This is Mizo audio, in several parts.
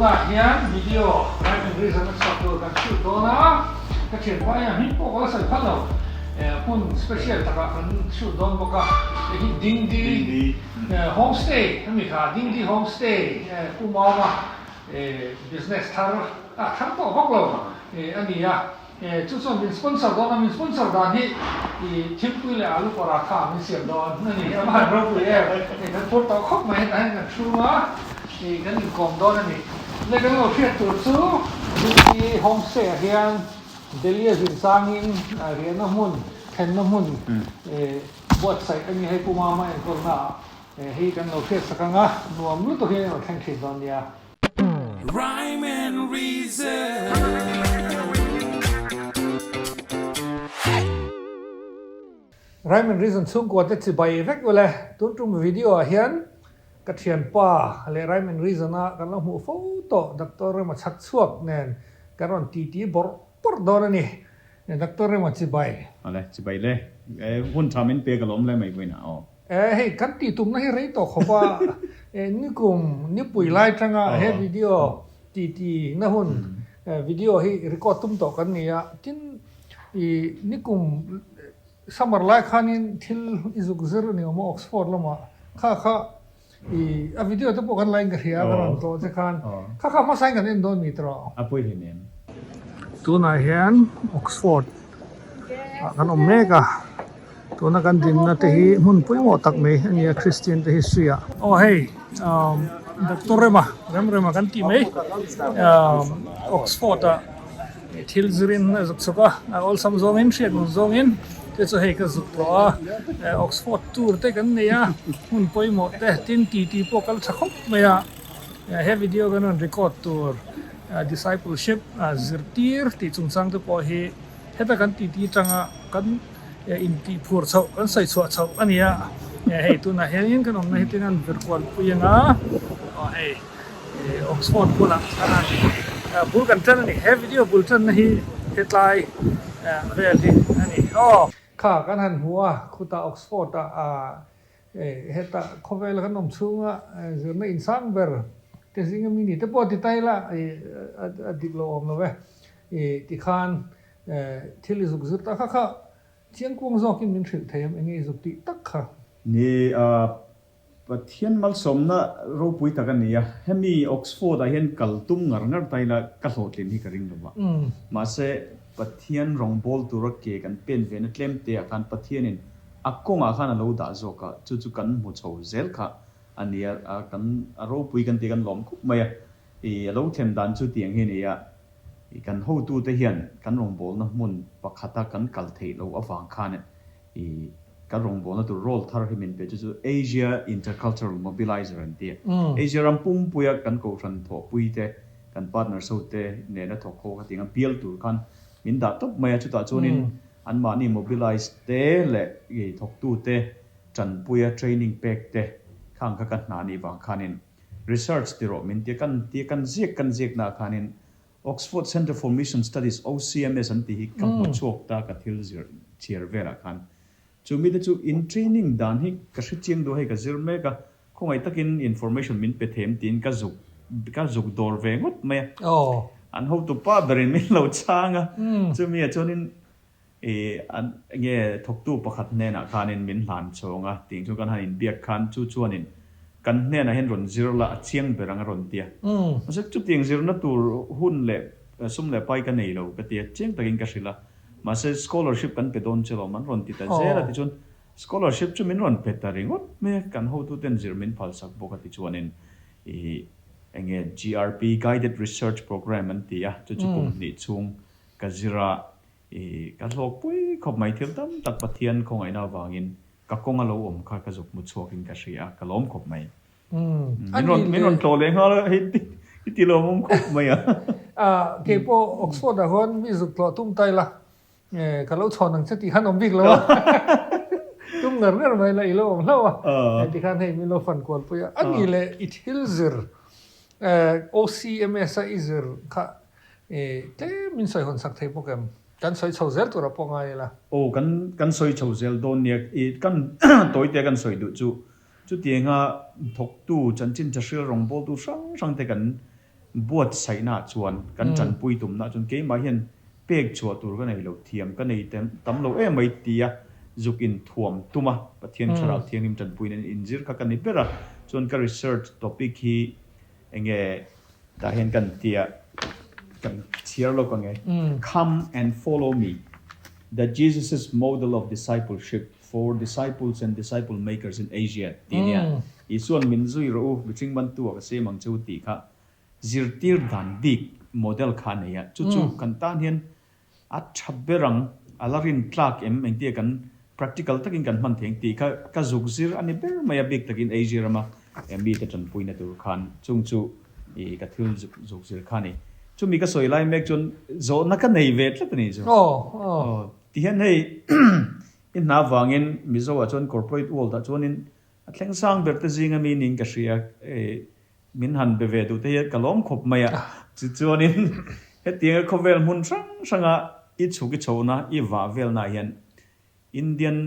Tunah hian video Rhyme and Reason a chhuak tur kan shoot dawn a, ka thianpa hian hming pawh ka la sawi phal lo, hmun special takah kan shoot dawn bawk a, hei hi Dingdi Homestay a mi kha, Dingdi Homestay Pu Mauma business thar, ah thar tawh vak lo a ni a. Chu chuan min sponsor dawn a, min sponsor dan hi i thingpui leh alu paratha min siam dawn a ni. A va han ropui em! Hei kan phur tawh khawp mai, hetah hian kan chhung a, i kan inkawm dawn a ni. Le kan lo hriat tur chu Dingdi Homestay ah hian Delhi a zin changin riahna hmun, thlenna hmun buatsaih a ni. Hei Pu Mama enkawlna ah hi kan lo hriat sak ang a, nuam lutuk hian i rawn thleng thin dawn nia. Rhyme and reason. Rhyme and Reason chhungkua te chibai vek ule. Tun tum video ah hian ka thianpa leh Rhyme and Reason a kan lo hmuh fo tawh Doctor Rema chhak chhuak nen kan rawn titi bawrh bawrh dawn a ni. Doctor Rema chibai. Awle, chibai le. Hun tha min pek alawm le mai vawiinah aw. E hei kan tih tumna hi rei tawh khawp a, e nikum nipui lai tanga he video ti ti na hun video hi record tum tawh kan ni a, tin i nikum summer lai khanin thil i zuk zir a ni awm a Oxford lamah kha kha i a video te pawh kan la in ka hria ka rawn tlawh che khan kha kha hmasa in kan en dawn mi tawh. A pawi hle nem. Tunah hian Oxford ah kan awm mek a, tuna kan dinna te hi hmun pawimawh tak mai a ni a Christian te history ah. Aw hei Doctor Rema Rem Rema kan tih mai Oxford ah thil zirin a zuk chhuk a, a awlsam zawngin hriat nun zawngin te chu hei ka zuk tawh a, Oxford tour te kan nei a hmun pawimawh te tin titi pawh kal tha khawp mai a, he video kan rawn record tur. Discipleship zirtir tih chungchang te pawh hi heta kan titi tanga kan intih phur chhoh kan sawi chhuah chhoh a ni a, hei tunah hianin kan awmna hi tin an vir kual pui ang a, aw hei Oxford bulah kan han bul kan tan a ni, he video bul tanna hi hetlai vel hi a ni aw. Kha kan han hmu a, khutah Oxford ah Heta khawvela kan awm chhunga zirna insang ber te zinga mi ni te pawh ti ta ila a dik lo awm lo e. Tikhan thil i zuk zir ta kha kha chiangkuang zawkin min hrilh thei em enge i zuk tih tak kha. Ni a, Pathian malsawmna ropui tak a ni a, hemi Oxford ah hian kal tum ngar ngar ta ila ka hlawhtlin hi ka ring lo va. Mahse Pathian rawngbawl tura ke kan pen ve na tlem te ah khan Pathianin A kawngah khan a lo dah zawk a, chu chu kan hmu chho zel kha a ni a, kan a ropui kan tih kan lawm khawp mai a, ih a lo thlen dan chu tiang hi a ni a, ih kan hotute hian kan rawngbawlna hmun pakhata kan kal theih loh avang khan ih kan rawngbawlna tur role thar hi min pe chu chu Asia Intercultural Mobilizer an ti a, Asia ram pumpuia kan kohhran thawhpui te, kan partners hote nena thawk ho kha tiang a bial tur khan min dah tawp mai a, chutah chuanin Anmahni mobilize te leh thawktute tanpuia training pek te khang kha ka hna nih vang khanin research ti rawh min tia kan tia kan ziak kan ziak naah khanin Oxford Centre for Mission Studies, OCMS, an tih hi ka hmu chhuak ta ka thil zir chhiar velah khan. Chu mite chu in training dan hi ka hre chiang duh a hei ka zir mek a, khawngaih takin information min pe them tiin ka zuk ka zuk dawr ve ngawt mai a. An hotupa berin min lo chhang a, chumi ah chuanin I an nge thawktu pakhat hnenah khanin min hlan chhawng a, tih chu kan han inbiak khan chu chuanin kan hnenah hian rawn zir la a chiang ber ang a rawn ti a. Mahse chutiang zirna tur hun leh sum leh pai ka nei lo ka ti a, chiang takin ka hrilh a. Mahse scholarship kan pe dawn che lawm an rawn ti ta zel a tichuan scholarship chu min rawn pe ta ringawt mai a, kan hotuten zir min phalsak bawk a tichuanin i enge GRP, Guided Research Programme an ti a, chu chu kum hnih chhung ka zir a. I ka hlawkpui khawp mai thil tam tak Pathian khawngaihna avangin ka kawng a lo awm kha ka zuk hmu chhuakin ka hria a, ka lawm khawp mai. Min rawn min rawn tlawh leh nghal a, hei i ti lawmawm khawp mai a. A, kei pawh Oxford ah khuan mi zuk tlawh tum ta ila, ka lo chhawn ang che tih khan awm bik lo a, tum ngar ngar mai la i lo awm hlauh a, hei tikhan hei min lo fan kual pui a, a ni leh i thil zir OCMS a i zir kha E, tlem min sawi hawn sak thei bawk em? Kan sawi chho zel tur a pawh ngai ila. Aw, kan kan sawi chho zel dawn nia. I kan tawite kan sawi duh chu chutianga thawktu chanchin tha hrilh rawngbawltu hrang hrang te kan buatsaihnaah chuan kan tanpui tumnaah chuan keimah hian pek chhuah tur ka nei lo, thiam ka nei tam lo em mai tia zuk inthuam tum a, Pathian Thlarau Thianghlim tanpuiin an inzir kha ka ni ber a, chuan ka research topic hi enge tah hian kan tia kan chhiar lawk ang e, Come and follow me, the Jesus's model of discipleship for disciples and disciple makers in Asia tih ania. Isuan min zui rawh u, mihring bantu ah ka siam ang che u tih kha zirtir dan bik model kha a nei a. Chu chu kan tan hian a tha ber ang, a la rin tlak em engtia kan practical takin kan hman thei ang tih kha ka zuk zir a ni ber mai a, bik takin Asia rama mite tanpuina tur khan chung chu i ka thil zuk zir kha a ni. Chumi ka sawi lai mek chuan zawhna ka nei ve tlat a ni chu. Aw. Tihian hei i hna vangin Mizo ah chuan corporate world ah chuanin a thleng sang ber te zinga mi niin ka hria e min han be ve duh te hi ka lawm khawp mai a. Tichuanin hetianga khawvel hmun hrang hranga i chhuk i chhohna i vah velna ah hian Indian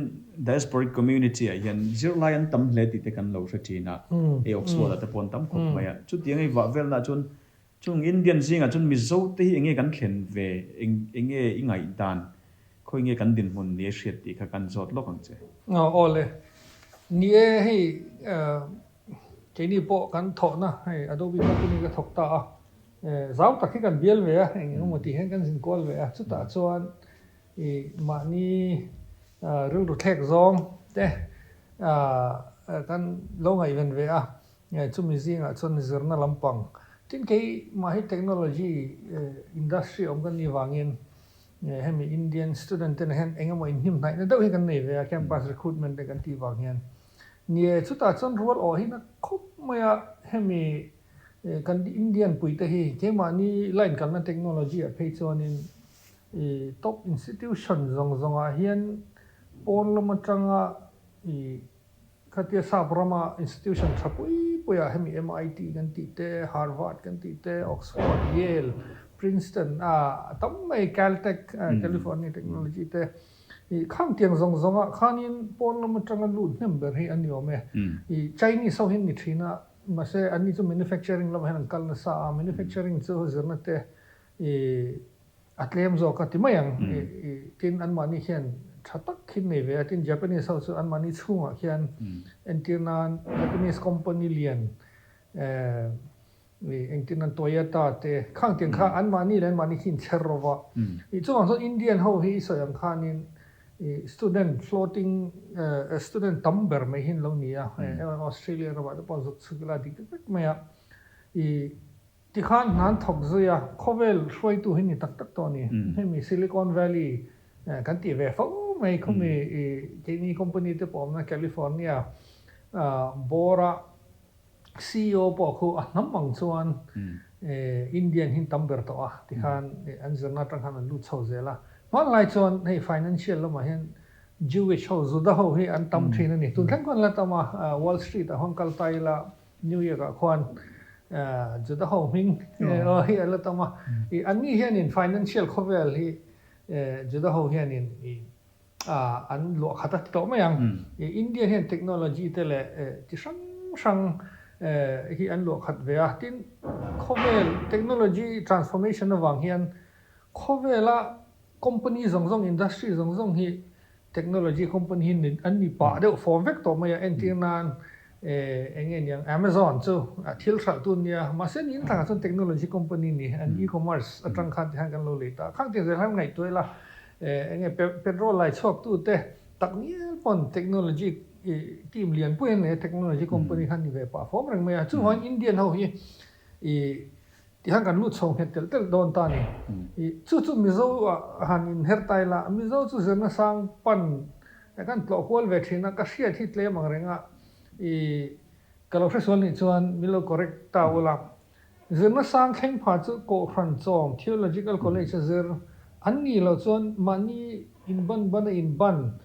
diasporic community ah hian zirlai an tam hle tih te kan lo hre thin a, hei Oxford ah te pawh an tam khawp mai a. Chutianga i vah velna ah chuan Chung Indian zingah chuan Mizo te hi enge kan thlen ve, enge i ngaihdan, khawi nge kan dinhmun ni a hriat tih kha kan zawt lawk ang che. Aw le, ni e hei keini pawh kan thawhna hei Adobe company ka thawk ta a, zau tak hi kan bial ve a, eng emaw tih hian kan zin kual ve a, chutah chuan i mahni rilru thlek zawng te kan lo ngaihven ve a. Nge chumi zingah chuan zirna lampang tin kei mah hi technology industry awm kan nih vangin hemi Indian student te hian eng emaw inhnimhnaihna deuh hi kan nei ve a campus recruitment te kan tih vang hian nge chutah chuan rual awh hi na khawp mai a hemi kan Indian pui te hi keimahni line kalna technology ah phei chuanin top institution zawng zawngah hian pawn lam atanga ih Khatia sap rama institution tha pui puiah hemi MIT kan tih te, Harvard kan tih te, Oxford, Yale, Princeton a tam mai Caltech, California Technology te ih khang tiang zawng zawngah khanin pawn lam atanga lut hnem ber hi an ni awm e. Ih Chinese ho hi an ni thin a, mahse anni chu manufacturing lamah hian an kal nasa a, manufacturing chu zirna te ih A tlem zawk a ti mai ang. Tin, anmahni hian tha tak khi nei ve a. Tin, Japanese ho chu anmahni chhungah khian entir nan Japanese company lian engtir nan Toyota te khang tiang kha anmahni leh anmahni khi inchher ro va. Chuvang chuan Indian ho hi i sawi ang khanin student floating student tam ber mai hi an lo ni a. Australia ramah te pawh zuk chhuk ila dik vek mai a. Tikhan hnan thawk zui a, khawvel hruaitu hi ni tak tak tawh a ni. Hemi Silicon Valley kan tih ve fo mai khawmi keini company te pawh awmna California bawra ceo pawh khu a hnam ang chuan Indian hi an tam ber tawh a, tikhan an zirna atang khan an lut chho zel a. Hmanlai chuan hei financial lamah hian Jewish ho, Juda ho hi an tam thin a ni. Tun thleng khawn la tam a, Wall Street ah khawn kal ta ila, New York ah khuan Juda ho hming hi a la tam a, i anni hianin financial khawvel hi Juda ho hianin i an luah khat a ti tawh mai ang. I India hian technology te leh chi hrang hrang hi an luah khat ve a, tin khawvel technology transformation avang hian khawvela company zawng zawng industry zawng zawng hi Technology company hi ni an ni pah deuh fawm vek tawh mai a, entir nan eng nge niang Amazon chu a thil hralh tu nia, mahse niin thlangah chuan technology company ni an e-commerce atang khan tihian kan lo lei ta, khang tiang zel khan ngaihtuah ila eng nge petrol lai chhuak tu te tak ngial pawn technology team lian pui an nei a, technology company khan ni ve pah fawm reng mai a, chuvangin Indian ho hi ih Tihian kan lut chho nghet telh telh dawn ta a ni. I chu chu Mizo ah han inher ta ila, Mizo chu zirna sang pan kan tlawh kual ve thin a, ka hriat hi tlem ang reng a, i ka lo hresual nih chuan min lo correct ta ula. Zirna sang thleng pha chu Kohhran Chawm Theological College a zir an nih loh chuan mahni inban ban a inban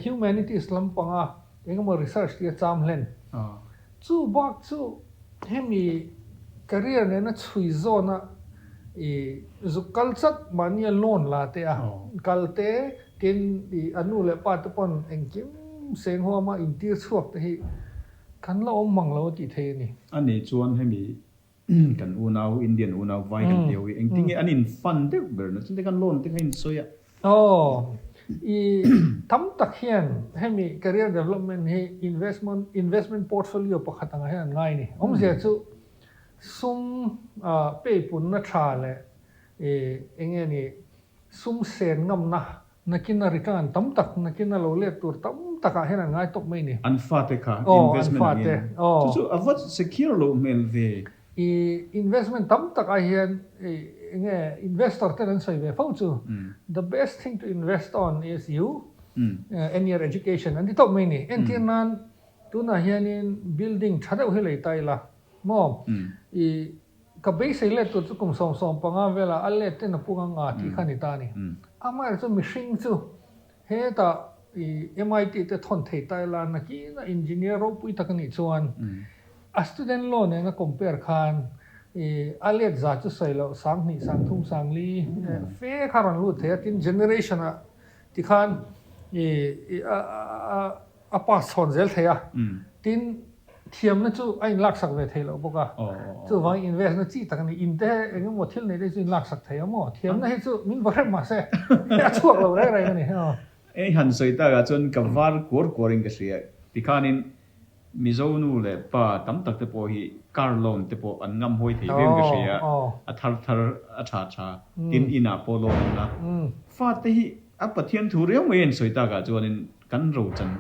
Humanities lampanga engemaw research tih a cham hlen. Chu bak chu hemi career nena chhui zawna i zuk kal chat mahnia loan la te a kal te tin i a nu leh pa te pawn engkim seng huama intir chhuak te hi kan la awm mang lo a tih theih a ni. A nih chuan hemi. Kan unau, Indian unau vai kan tih ho hi engtin nge an in fund deuh ber na chuan te khan loan te kha in sawi a. Aw, i tam tak hian hemi career development hi investment investment portfolio pakhat angah hian an ngai a ni. Awmzia chu sum peipunna tha leh i enge ni sum sen ngamna Nakina return tam tak, nakina lo let tur tam takah hian an ngai tawp mai ni. An fate kha investment angin. Chu chu a va secure loh hmel ve. I investment tam tak ai hian enge investor ten an sawi ve fo chu the best thing to invest on is you and your education an ti tawp mai ni. Entir nan tunah hianin building tha deuh hi lei ta ila maw i Ka beisei let tur chu kum 75 velah a let ten a pung anga tih kha a ni ta a ni. Amaherawhchu chu mihring chu hetah i MIT te thawn thei ta ila nakina engineer ropui tak a nih chuan a student loan nen a compare khan i a let za chu sawi loh 2000 3000 4000 fe kha a rawn lut thei a tin generation ah tikhan i a pass chhawn zel thei a, tin thiamna chu a inlaksak ve thei loh bawk a, chuvangin invest na chi tak a ni, in te eng emaw thil nei te chu inlaksak thei a maw, thiamna hi chu min va hrep mahse a chhuak lo reng reng a ni. Hei han sawi takah chuan ka var kuar kuar in ka hria, tikhanin Mizo nu leh pa tam tak te pawh hi car loan te pawh an ngam hawi thei viau in ka hria, a thar thar a tha tha, tin inah pawh loan an la, fate hi a Pathian thu riau mai a insawi takah chuanin Kan rochan,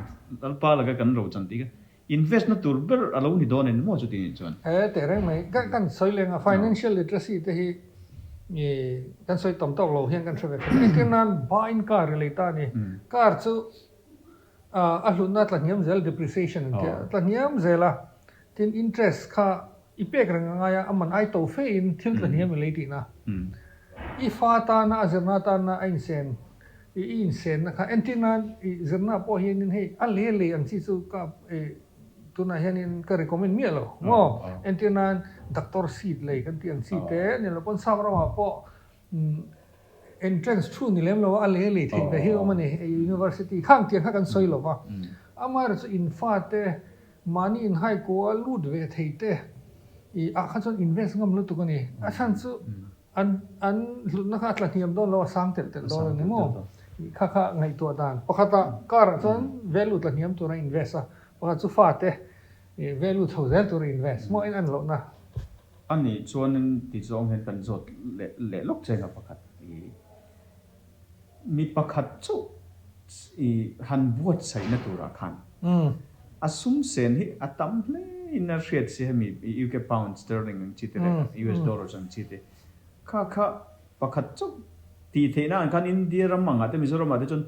Lalpa laka kan rochan tih kha invest na tur ber a lo ni dawn en maw chuti nih chuan? E teh reng mai, kan sawi leng a financial literacy te hi kan sawi tam tawk lo hian kan hre ve thin. Entir nan buying car relate a ni, car chu a hlutna tla hniam zel depreciation an tia, tla hniam zel a, tin interest kha i pek reng a ngai a, a man ai to fe in thil tla hniam i lei tihna. I fa tana a zirna tana a insen, i insenna kha entir nan i zirna pawh hianin hei a lei lei ang chi chu ka tunah hianin ka recommend miah lo maw? Entir nan doctor seat lei kan tih ang chi te ni lo pawn sap ramah pawh entrance thu ni lem lo a lei lei theih ve hi a awm a ni university khang tiang kha kan sawi lo va. Amaherawhchu in fate Mahni inhaikua lut ve thei te i ah kha chuan invest ngam lutuk a ni. A chhan chu an an hlutna kha a tla hniam dawn lo, a sang telh telh dawn a ni maw? Kha kha ngaihtuah dan. Pakhatah car ah chuan value tla hniam tura invest a, pakhat chu fate value chho zel tura invest maw in an lohna. A nih chuanin ti zawng hian kan zawt leh leh lawk che nga pakhat i Mi pakhat chauh i han buatsaihna turah khan a sum sen hi a tam hle in a hriat si hemi UK pound sterling ang chi te leh US dollars ang chi te kha kha pakhat chauh tih theihna ang khan India ram angah te Mizoram ah te chuan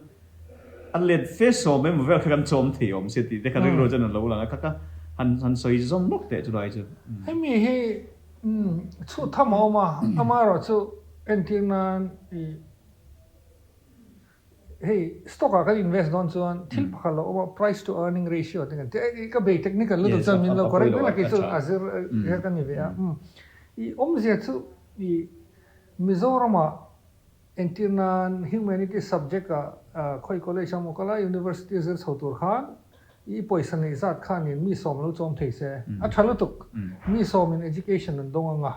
a let fe sawm emaw vel kha kan chawm thei awm sia tih te kha rilru chuan a lo lang a kha kha han han sawi zawm lawk teh chulai chu. Hemi hi Chhut tham a awm a, amaherawhchu entir nan i hei stock ah kan invest dawn chuan thil pakhat lo awm a, price to earning ratio te kan ti a, ka bei technical lutuk chuan min lo correct vel a kei chu a zir her ka ni ve a, i awmzia chu i Mizoram ah entir nan humanity subject ah khawi college emaw kal a university zir chho tur khan I pawisa neih zat khanin mi sawm lo chawm thei se, a tha lutuk. Mi sawmin education an dawng anga,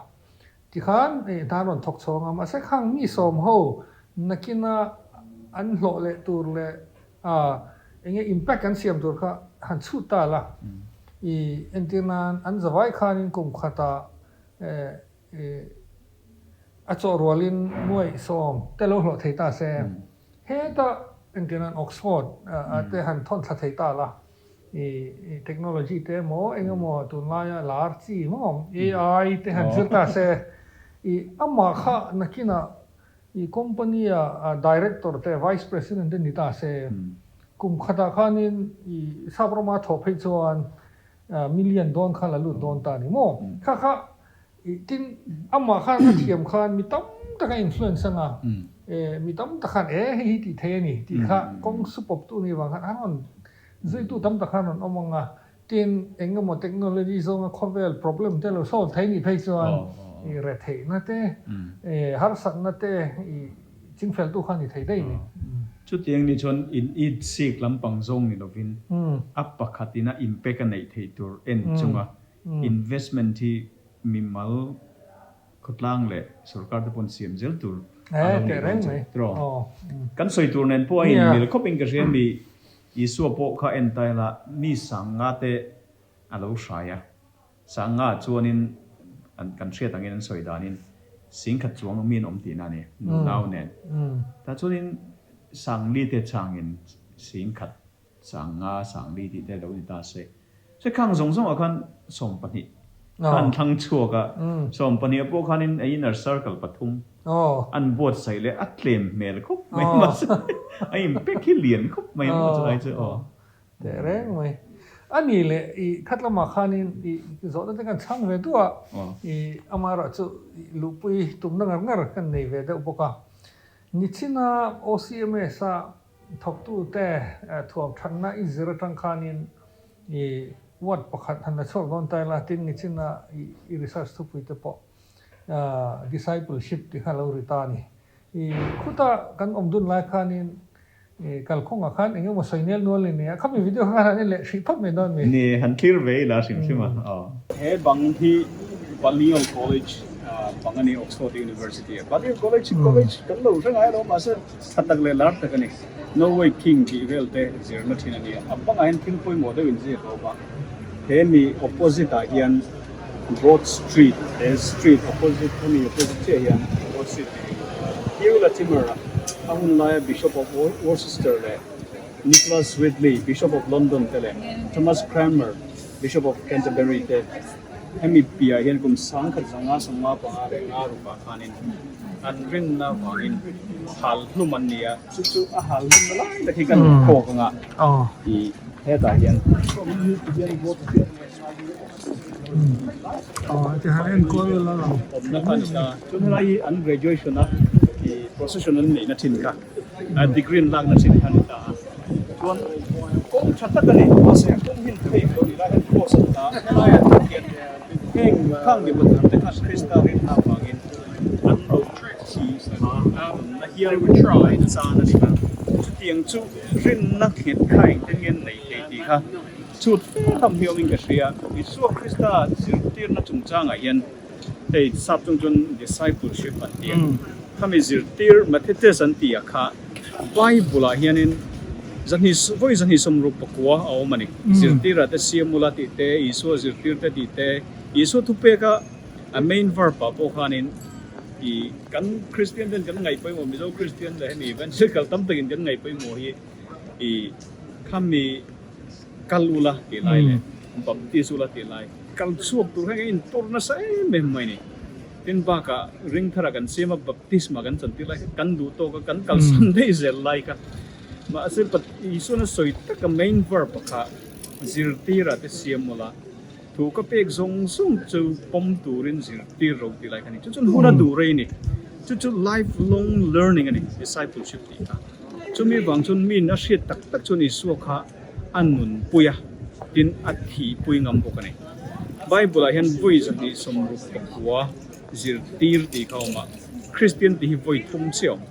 tikhan hna an rawn thawk chho anga, mahse khang mi sawm ho nakina an hlawh leh tur leh enge impact an siam tur kha han chhut ta la. I entir nan an zavai khanin kum khatah a chawh rualin nuaih sawm te lo hlawh thei ta se. Heta engtin an Oxford te han thawn thla thei ta la, i technology te emaw eng emaw tunlaia lar chi maw AI te han zir ta se, i amah kha nakinah i company a director te vice president te ni ta se, kum khatah khanin i sap rama thawh phei chuan million dawn kha la lut dawn ta a ni maw? Kha kha Tin, amah khan a thiam khan mi tam tak a influence anga, mi tam tak khan e hei hi tih thei a ni tih kha kawng su pawptu ni vang khan a rawn zuitu tam tak khan rawn awm anga, tin eng emaw technology zawnga khawvel problem te lo solve thei nih phei chuan i retheihna te, harsatna te i chingfeltu kha ni thei daih ni. Chutiang ni chuan in it sik lampang zawng ni lovin a pakhatin a impact a neih theih tur en chunga investment hi. mimal khawtlang leh sorkar te pawn siam zel tur a lo nih dawn chu tiraw? Kan sawi tur nen pawh a inmil khawp in ka hria mi Isua pawh kha en ta ila mi sanga te a lo hrai a, sanga chuanin an kan hriat angin an sawi danin singkhat chuang mi an awm tihna a ni nunau nen. Tah chuanin sangli te changin singkhat Sanga Sangli tih te lo ni ta se. Che khang zawng zawngah khan 20 kha an thlang chhuak a, 20 ah pawh khanin a inner circle pathum an buatsaih leh a tlem hmel khawp mai mahse a impact hi lian khawp mai ang chu ai chu aw. Teh reng mai. A ni leh i khat lamah khanin i zawhna te kan chhang ve duh a, i amaherawhchu luhpui tumna ngar ngar kan nei ve deuh bawk a. Nichina OCMS a Thawktute thuam thatna i zir atang khanin i word pakhat han la chhuak dawn ta ila tin nichina i research thupui te pawh discipleship tih kha a lo ri ta a ni. I khuta kan awm dun lai khanin kalkhawngah khan eng emaw sawi nel nual in nia, khami video khan han en leh hrih phawt mai dawn mi? Ni, han thlir ve ila hrim hrim a. He bang hi Balliol College bang a ni, Oxford University a. Balliol College hi college kan lo hre ngai lo mahse Tha tak leh lar tak a ni. Norway King tih vel te zirna thin a ni a. A bangah hian thil pawimawh deuh inziak a awm a. He mi opposite ah hian Broad Street, he street opposite, hemi opposite chiah hian Broad Street tih hi Hugh Latimer a a hun laia Bishop of Worcester leh Nicholas Ridley, Bishop of London te leh Thomas Cranmer, Bishop of Canterbury te hemi piah hian kum 1955 khanin an rinna vangin hal hlum an ni a, chu chu a hal hlumna lai tak hi kan phawk ang a, i hetah hian awmna kha a ni ta, chuan helai hi an graduation a i procession an neihna thin kha degree an lakna thin kha a ni ta a, chuan kawng tha tak a ni, mahse a kawng hi an phei lo a ni, helai hian cross a ni ta a, helaiah hian heng khang mi pathum te khan Krista rinna avangin an lo thi a na hial chan a ni. Chutiang chu rinna nghet kha engtin nge an nei thei tih kha chhut fe tham hi awmin ka hria. Isua Krista zirtirna chungchangah hian hei sap chung chuan discipleship an ti a, khami zirtir Mathetes an tih ah kha Bible ah hianin zahnih vawi 269 a awm a ni. Zirtirah te siamula tih te, Isua zirtir te tih te, Isua thupeka A main verb ah pawh khanin i kan Kristian ten kan ngaih pawimawh Mizo Kristian leh hemi Evangelical tam takin kan ngaih pawimawh hi i khami kal ula tih lai leh baptist ula tih lai kal chhuak tur khan kan intur nasa em em mai ni. Tin bakah ring thara kan siam a baptisma kan chantir lai kha kan duh tawk a kan kalsan daih zel lai kha mahse Isuan a sawi taka main verb kha zirtirah te siam ula Thu ka pek zawng zawng chu pawm turin zirtir ro ti lai kha a ni. Chu chuan hun a duh rei a ni. Chu chu life long learning a ni, discipleship tih kha. Chumi vang chuan miin a hriat tak tak chuan Isua kha a nunpui a, tin a thihpui ngam bawk a ni. Bible ah hian vawi 269 zirtir tih kha a awm a, Kristian tih hi vawi thum chiah a awm.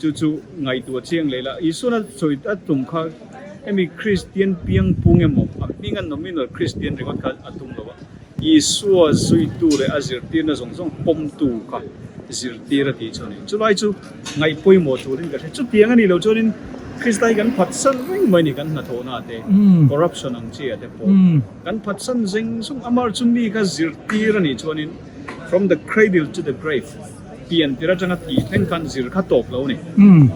Chu chu ngaihtuah chiang leh la, Isuan a sawi a tum kha hemi Kristian piang pung emaw a hming a nominal Kristian ringawt kha a tum lo a, Isua zuitu leh a zirtirna zawng zawng pawmtu kha zirtir a tih chu a ni. Chulai chu ngaih pawimawh turin ka hria. Chutiang a nih loh chuanin Krista hi kan phatsan reng mai a ni kan hnathawhna te, corruption ang chi ah te pawh kan phatsan zeng zung. Amah chu mi kha zirtir a nih chuanin from the cradle to the grave, Pian tir atanga tih thleng khan zir kha tawp lo a ni.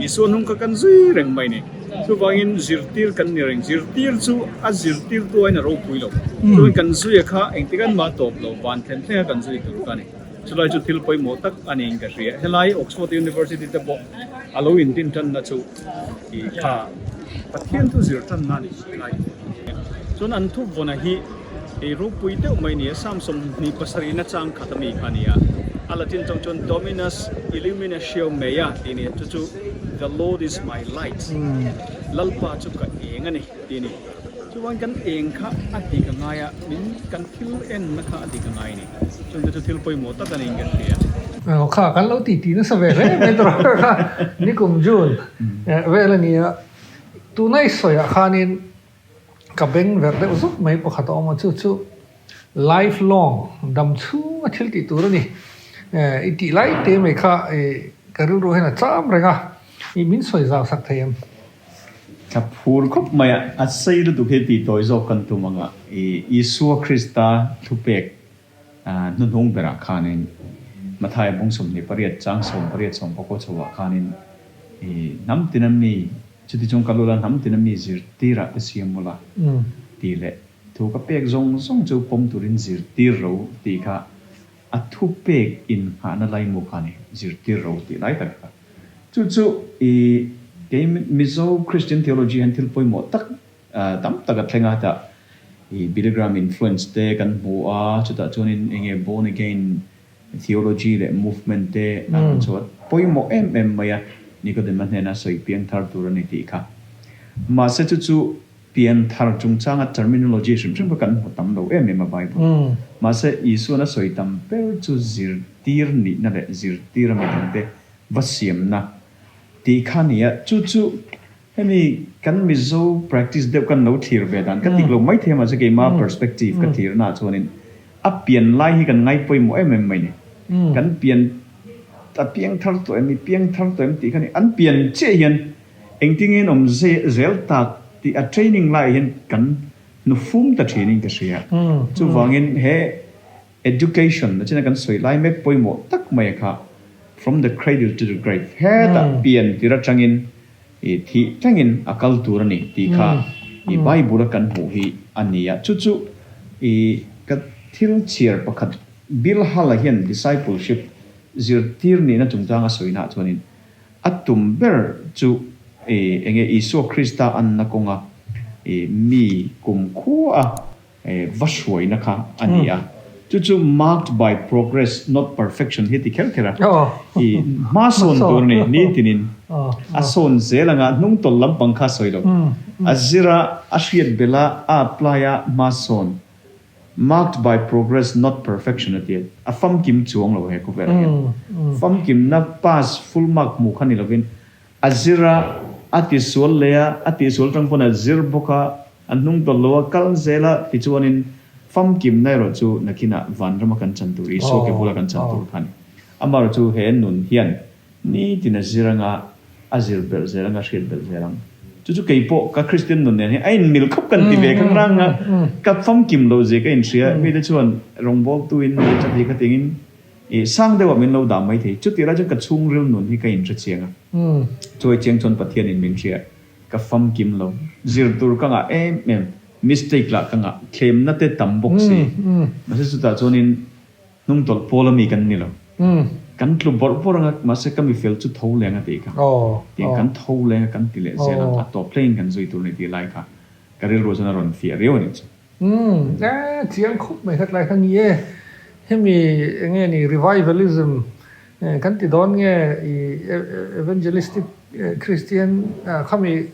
Isua hnung kha kan zui reng mai a ni. Chuvangin zirtir kan ni reng. Zirtir chu a zirtirtu aiin a ropui lo. Chuan kan zuia kha engtik an mah tawp lo, van thlen thlenga kan zui tur kha a ni. Chulai chu thil pawimawh tak a niin ka hria. Helai Oxford University te pawh a lo indin tanna chu ih kha Pathian thu zir tanna a ni helai. Chuan an thu vawn a hi. Ei ropui deuh mai nia, Psalm 27 na chang khat ami kha nia. A Latin tawng chuan Dominus illuminatio mea tih nia, chu chu The Lord is my light, Lalpa chu ka eng a ni tih a ni. Chuan kan eng kha a dik a ngai a, min kan thil enna kha a dik a ngai a ni. Chuan chu chu thil pawimawh tak a niin ka hria. Aw kha kan lo titi nasa ve hle mai tawh kha nikum June vel a nia. Tuna i sawiah khanin Ka beng ver deuh zuk mai pakhat a awm a, chu chu. Life long, dam chhunga thil tih tur a ni. I tih lai te mai kha ka rilru hian a cham reng a, i min sawi zau sak thei em? Ka phur khawp mai a, a sei lutuk hi tih tawi zawk kan tum ang a, i Isua Krista thupek hnuhnung berah khanin Mathaia bung 28 chang 18 19 chhoah khanin i hnam tina mi chuti chung ka lula hnam tina mi zirtirah te siam ula tih leh Thu ka pek zawng zawng chu pawm turin zirtir ro tih kha a thu pek inngahna laimu kha a ni, zirtir ro tih lai tak kha. Chu chu i kei Mizo Christian theology hian thil pawimawh tak tam tak a thleng a, hetah i Billy Graham influence te kan hmu a, chutah chuanin eng nge born again theology leh movement te a rawn chhuah pawimawh em em mai a, Nikodema hnena sawi piang thar tur a ni tih kha. Mahse chu chu Pian thar chungchanga terminology hrim hrim kha kan hmu tam lo em em a Bible. Mahse Isuan a sawi tam ber chu zirtir nihna leh zirtir a midangte va siamna tih kha a ni a. Chu chu hemi kan Mizo practice deuh kan lo thlir ve dan ka tik lo maithei a mahse keima perspective ka thlirna ah chuanin a pian lai hi kan ngai pawimawh em em mai ni. Kan pian a piang thar tawh em i piang thar tawh em tih kha ni. An pian chiah hian Engtin in awm zel tak tih a training laiah hian kan hnufum ta thin in ka hria. Chuvangin he education nachina kan sawi lai mek pawimawh tak mai a kha from the cradle to the grave hetah pian tir atangin i thih thlengin a kal tur a ni tih kha i Bible a kan hmuh hi a ni a. Chu chu i ka thil chhiar pakhat Bill Hull-a hian discipleship zirtir nihna chungchang a sawinaah chuanin A tum ber chu eng nge Isua Krista anna kawnga mi kum khua va hruaina kha a ni a. Chu chu marked by progress not perfection hi ti kher kher a. I hma sawn tur a ni, nitinin a sawn zel anga hnung tawlh lampang kha a sawi lo. A zira, a hriat bela, a apply a, hma sawn. Marked by progress not perfection a ti a, a famkim chuang lo he khawvelah hian. Famkimna pass full mark hmuh kha ni lovin a zir a, a tisual leh a, a tihsual atang pawn a zir bawk a, a hnung tawlh lo a, kal zel a tichuanin famkimna erawh chu nakinah vanrama kan chan tur, Isua ke bula kan chan tur kha a ni. Amaherawhchu he nun hian Nitin a zir anga, a zir belh zel anga, a hriat belh zel ang. Chu chu kei pawh ka Kristian nun nen hian a inmil khawp kan ti ve kha rang a, ka famkim lo zia ka inhria. Mite chuan rawngbawltu in ni chati kha tingin i sang deuhah min lo dah mai thei. Chutih lai chuan ka chhungril nun hi ka inhre chiang a. Chuai chiang chuan Pathianin min hria, ka famkim lo. Zir tur ka ngah em em, mistake lah ka ngah, thlemna te tam bawk si. Mahse chutah chuanin Hnung tawlh pawl ami kan ni lo. Kan tlu bawrh bawrh anga mahse ka mifel chu tho leng a tih kha. Tiang kan tho leng a kan ti leh zel ang a tawp thlengin kan zui tur a ni tih lai kha ka rilru chuan a rawn fiah riau a nih chu. Umm e chiang khup mai khat lai kha ni e. Hemi enge ni revivalism kan ti dawn nge i evangelistic Christian khami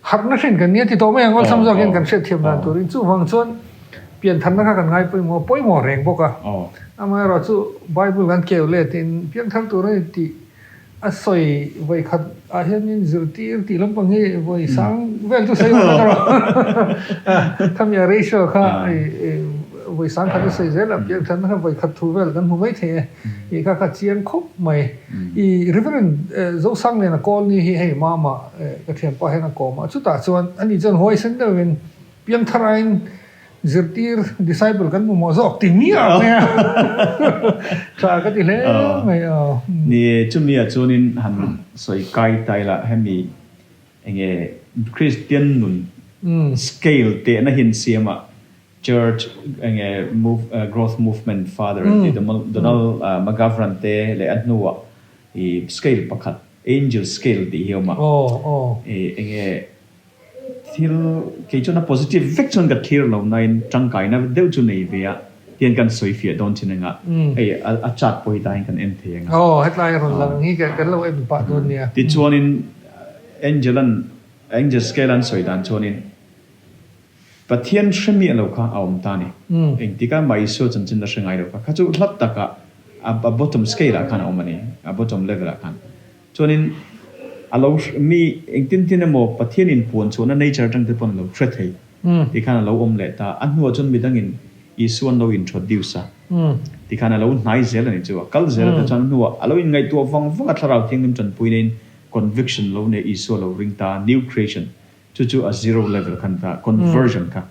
Harhna hrin kan nia ti tawh mai ang, awlsam zawkin kan hriatthiam dan turin. Chuvang chuan piantharna kha kan ngai pawimawh pawimawh reng bawk a. Amaherawh chu Bible kan keu letin piangthar tur a ni tih a sawi vawi khat ah hianin zirtir tih lampang hi vawi sang vel chu sawi awm erawh khami a ratio kha vawi sang khat a sawi zel a, piangtharna kha vawi khat thu vel kan hmu mai thei e tih kha kha chiang khawp mai. I Reverend Zosangliana Kawlni hi hei mama Ka thianpa hian a kawm a, chutah chuan ani chuan huaisen deuhin piangthar aiin zirtir, disciple, kan hmu mawh zawk ti miah mai a, tha ka ti hle mai a. Ni e, chumi ah chuanin han sawi kai ta ila hemi enge Kristian nun scale tehna hi an siam a, Church enge move growth movement father an tih Donald McGavran te leh a hnuah i scale pakhat Angel scale tih hi a awm a, i enge thil kei chuan a positive vek chuan ka thlir lo nain tangkaina deuh chu nei ve a tian kan sawi fiah dawn chin anga hei a chart pawh hi tah hian kan en thei anga. Aw hetlai a rawn lang hi kan lo en pah dawn nia. Tichuanin Angel an Angel scale an sawi dan chuanin Pathian hre miah lo kha a awm ta a ni. Engtikah mah Isua chanchin la hre ngai lo kha. Kha chu hlat takah a bottom scale ah khan a awm a ni, a bottom level ah khan. Chuanin a lo mi engtin tin emaw Pathian inpuan chhuahna nature atang te pawn a lo hre thei ti khan a lo awm leh ta. A hnuah chuan midangin Isua an lo introduce a, tikhan a lo hnai zel a ni chu. A kal zel a, tichuan a hnuah a lo inngaihtuah vang vang a, Thlarau Thianghlim tanpui neiin conviction lo nei Isua lo ring ta, new creation, chu chu a zero level kha a ni ta, conversion kha.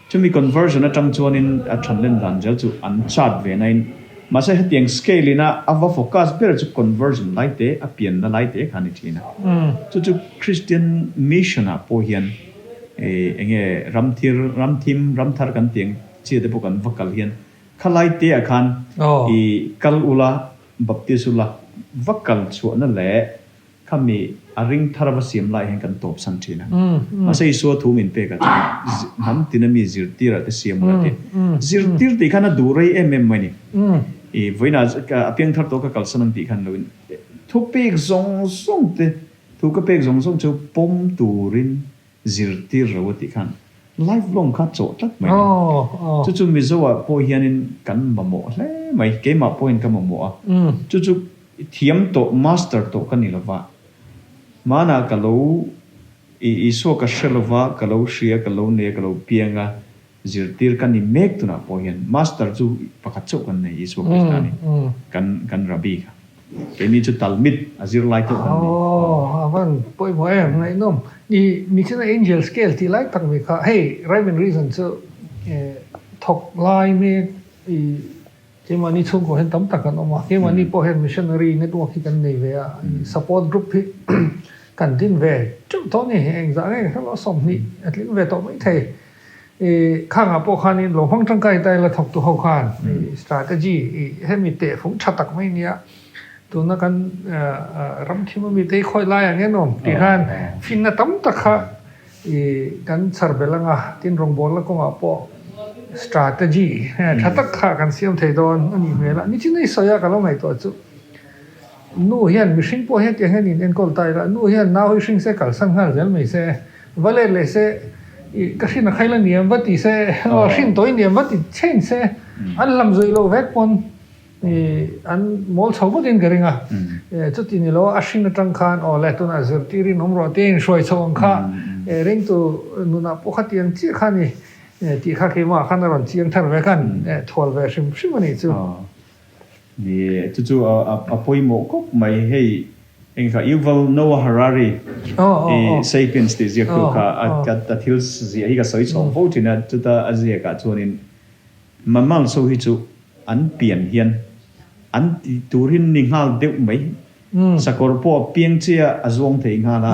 Chumi conversion atang chuanin a thanlen dan zel chu an chart ve nain, mahse hetiang scale ina a va focus ber chu conversion lai te, a pianna lai te kha a ni thin a. Chu chu Christian mission ah pawh hian enge ramthir, ramthim, ramthar kan tih ang chi te pawh kan va kal hian khalai te ah khan i kal ula, baptist ula, va kal chhuahna leh Khami a ring thar va siam lai hian kan tawp san thin a. Mahse Isua thu min pek ah chuan hnam tina mi zirtir ah te siam ula ti. Zirtir tih khan a duh rei em em mai ni. I vawiinah a piang thar tawh ka kalsan ang tih khan lo in thu pek zawng zawng te, thu ka pek zawng zawng chu pawm turin zirtir ro a tih khan life long kha chawh tlat mai ni. Chu chu Mizo ah pawh hianin kan mamawh hle mai, keimah pawhin ka mamawh a. Chu chu thiam tawh, master tawh ka ni lova, hmanah ka lo i Isua ka hre lova, ka lo hria, ka lo nei a, ka lo piang a, zirtir ka ni mek tunah pawh hian master chu pakhat chauh kan nei, Isua Krista a ni, kan kan Rabbi kha. Keini chu Talmid a zirlai tawh kan ni. Aw, a van pawimawh em, ngaihnawm. I nichina Angel Scale tih lai tak mai kha, hei Rhyme and Reason chu thawk lai mek i keimahni chhungkaw hian tam tak an awm a, keimahni pawh hian missionary network hi kan nei ve a, support group hi kan din ve teuh tawh a ni, engzah nge ka hre lo, 20 a tling ve tawh maithei. I khangah pawh khanin lo hmang tangkai ta ila thawktu ho khan i strategy i hemi tehfung tha tak mai nia tuna kan ram thim ami te hi khawi lai ang en awm tih khan finna tam tak kha i kan chhar belh anga tin rawngbawlna kawngah pawh strategy tha tak kha kan siam thei dawn a nih hmel a nichin a i sawi a ka lo ngaihtuah chu nu hian mihring pawh hetiang hian in enkawl ta ila nu hian nau hi hring se kalsan nghal zel mai se. Va let leh se, i ka hrin a khail a niam va ti se, aw hrin tawh i niam va ti chhen se, an hlam zuih loh vek pawn i an mawl chho vatin ka ring a. Chuti ni lo a hrin atang khan aw le tunah zirtirin awm rawh tia inhruai chho ang kha ringtu nunah pawh khatiang chiah kha ni tih kha keimah khan a rawn chiang thar ve khan thual ve hrim hrim a nih chu. Ni, chu chu a pawimawh khawp mai. Hei eng kha Yuval Noah Harari i Sapiens tih ziaktu kha a thil ziah hi ka sawi chhawng fo thin a, chuta a ziakah chuanin mammals ho hi chu an pian hian an ti turin ni nghal deuh mai. Sakawr pawh a piang chiah a zuang thei nghal a,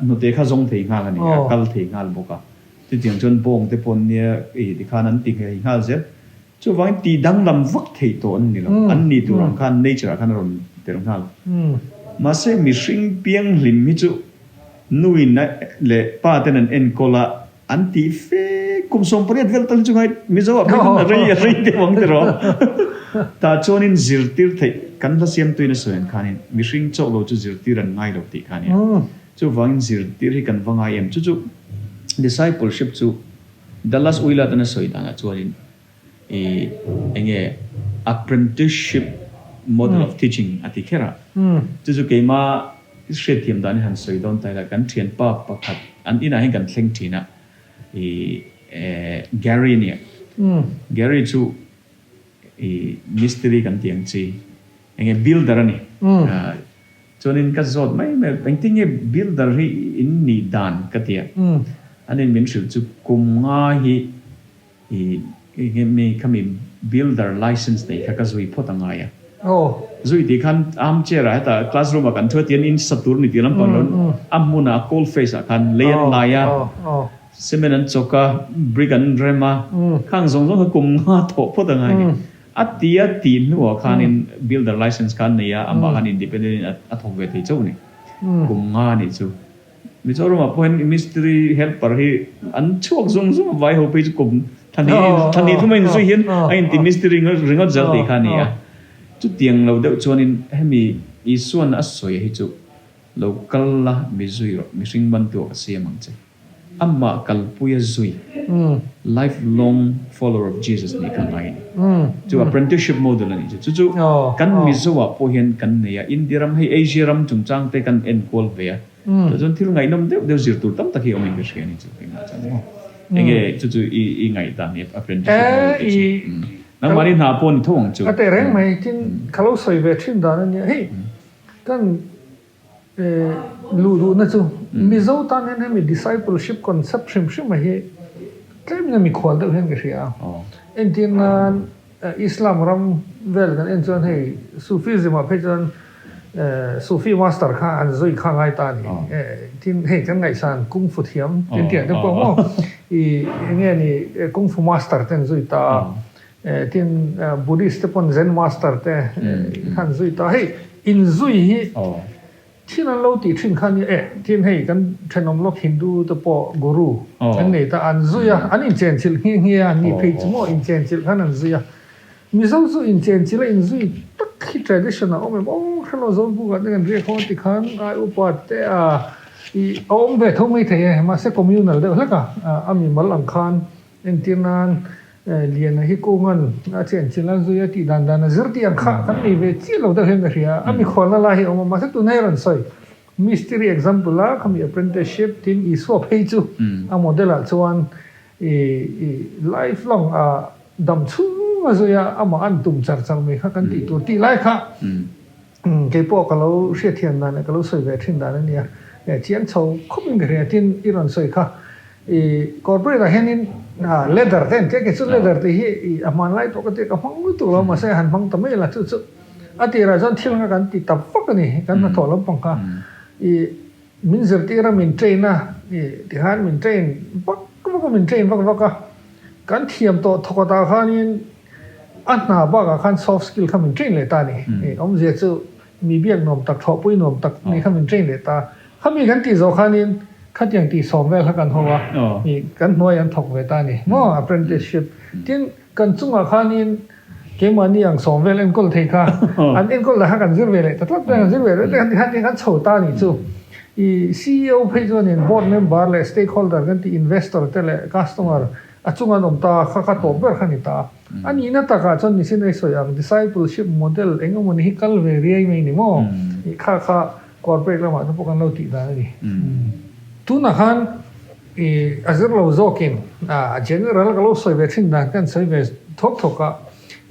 hnute kha zawng thei nghal a ni, a kal thei nghal bawk a. Chutiang chuan bawng te pawh nia tikhan an ti nghal zel. Chuvangin tih danglam vak theih tawh an ni lo. An nih tur ang khan nature ah khan a rawn tel nghal. Mahse mihring pianghlim hi chu nuin leh pa ten an enkawl a, an tih fe kum 18 vel tal hi chu ngai Mizo ah phei khan a rei a rei deuh ang tiraw. Tah chuanin zirtir theih kan hla siamtuin a sawi ang khanin mihring chauh lo chu zirtir an ngai lo tih kha a nia. Chuvangin zirtir hi kan va ngai em? Chu chu discipleship chu Dallas Willard an a sawi danah chuanin i enge apprenticeship model of teaching a ti kher a, chu chu keima hriatthiam dan hi han sawi dawn ta ila kan thianpa pakhat an inah hian kan thleng thin a, i Gary a nia, Gary chu i mistiri kan tih ang chi enge builder a ni. Chuanin ka zawt mai mai, engtin nge builder hi in nih dan ka ti a, anin min hrilh chu kum nga hi i enge mi khami builder license nei kha ka zui phawt a ngai a. Zui tih khan armchair ah hetah classroom ah kan thu a tian in sa tur ni tih lampang lo a hmunah a coal face ah khan lei an lai a, cement an chawk a, brick an rem a, khang zawng zawng kha kum nga thawh phawt a ngai a ni. A ti a tih hnuah khanin builder license kha an nei a, amah khan independent in a thawk ve thei chauh a ni. Kum nga a nih chu. Mizoramah pawh hian mistiri helper hi an chhuak zung zung a, vai ho phei chu kum thla hnih thum a inzui hian a inti mistiri ringawt zel tih kha a ni a. Chutiang lo deuh chuanin hemi Isuan a sawi hi chu lo kal la mi zui rawh, mihring bantuah ka siam ang che. Amah kalpuia zui, life long follower of Jesus nih kha ngai a ni. Chu apprenticeship model a nih chu. Chu chu kan Mizo ah pawh hian kan nei a, India ram hei Asia ram chungchang te kan enkual ve a, tah chuan thil ngaihnawm deuh deuh zir tur tam tak hi a awm in ka hria a ni chu keimah chuan maw. Enge chu chu i i ngaihdan i apprenticeship model tih chu. Nangmahni hna pawh ni tho ang chu. A teh reng mai, tin ka lo sawi ve thin dan a nia. Hei kan luh duhna chu Mizo tan hian hemi discipleship concept hrim hrim a hi tlem in a mikhual deuh hian ka hria a. Entir nan Islam ram vel kan en chuan hei Sufism ah phei chuan Sufi master kha an zui kha ngai ta a ni. Tin hei kan ngaihsan Kung Fu thiam tin tih ang te pawh maw i enge ni Kung Fu master te an zui ta a. Tin Buddhist te pawn Zen master te khan zui ta hei inzui hi thil an lo tih thin kha nia e tin hei kan thenawm lawk Hindu te pawh guru an nei ta an zui a an inchenchilh nghe nghe a an ni phei chu maw inchenchilh khan an zui a Mizo chu inchenchilh a inzui tak hi tradition a awm em aw hrelo Zawlbuk ah te kan riak ho a ti khan ai upa te a ih a awm ve tho mai thei e mahse communal deuh hlek a a mimal ang khan Entir nan, Liana hi Kungan a chenchilh a zui a tih dan dan a zir tih ang kha kan nei ve chiah lo deuh hian ka hria. A mikhualna lai hi a awm a, mahse tunah hi a rawn sawi. Mistiri example a khami apprenticeship tin Isua phei chu a model ah chuan i life long a dam chhung a zui a, amah an tum char char mai kha kan tih tur tih lai kha Keipawh ka lo hriatthiam dan leh ka lo sawi ve thin dan a nia. Chiang chho khawp in ka hria tin i rawn sawi kha i corporate ah hianin leather te an tia kei chu leather tih hi i a hmanlai pawh ka tia ka hmang lutuk lo mahse han hmang ta mai la chu chu a tirah chuan thil kha kan ti ta vak a ni kan hnathawh lampang kha i min zirtir a min train a i tikhan min train vak vak a min train vak vak a kan thiam tawh thawk atah khanin A hna bakah khan soft skill kha min train leh ta a ni. Awmzia chu mi biak nuam tak, thawhpui nuam tak nih kha min train leh ta. Khami kan tih zawh khanin khatiang tih sawm vel kha kan ho a, kan hnuai an thawk ve ta a ni maw, apprenticeship. Tin, kan chungah khanin keimahni ang sawm vel enkawl thei kha an enkawl lah kha kan zir ve leh ta tlat mai a, kan zir ve leh ta tlat kan chho ta a nih chu. I CEO phei chuanin board member leh stakeholder kan tih investor te leh customer A chung an awm ta, kha kha tawp ber kha ni ta. A nihna takah chuan missionary sawi ang discipleship model eng emaw ni hi kal ve riai mai ni maw? Ih kha kha corporate lamah te pawh kan lo tih dan a ni. Tunah khan ih a zir lo zawkin a general ka lo sawi ve thin dan kan sawi ve thawk thawk a,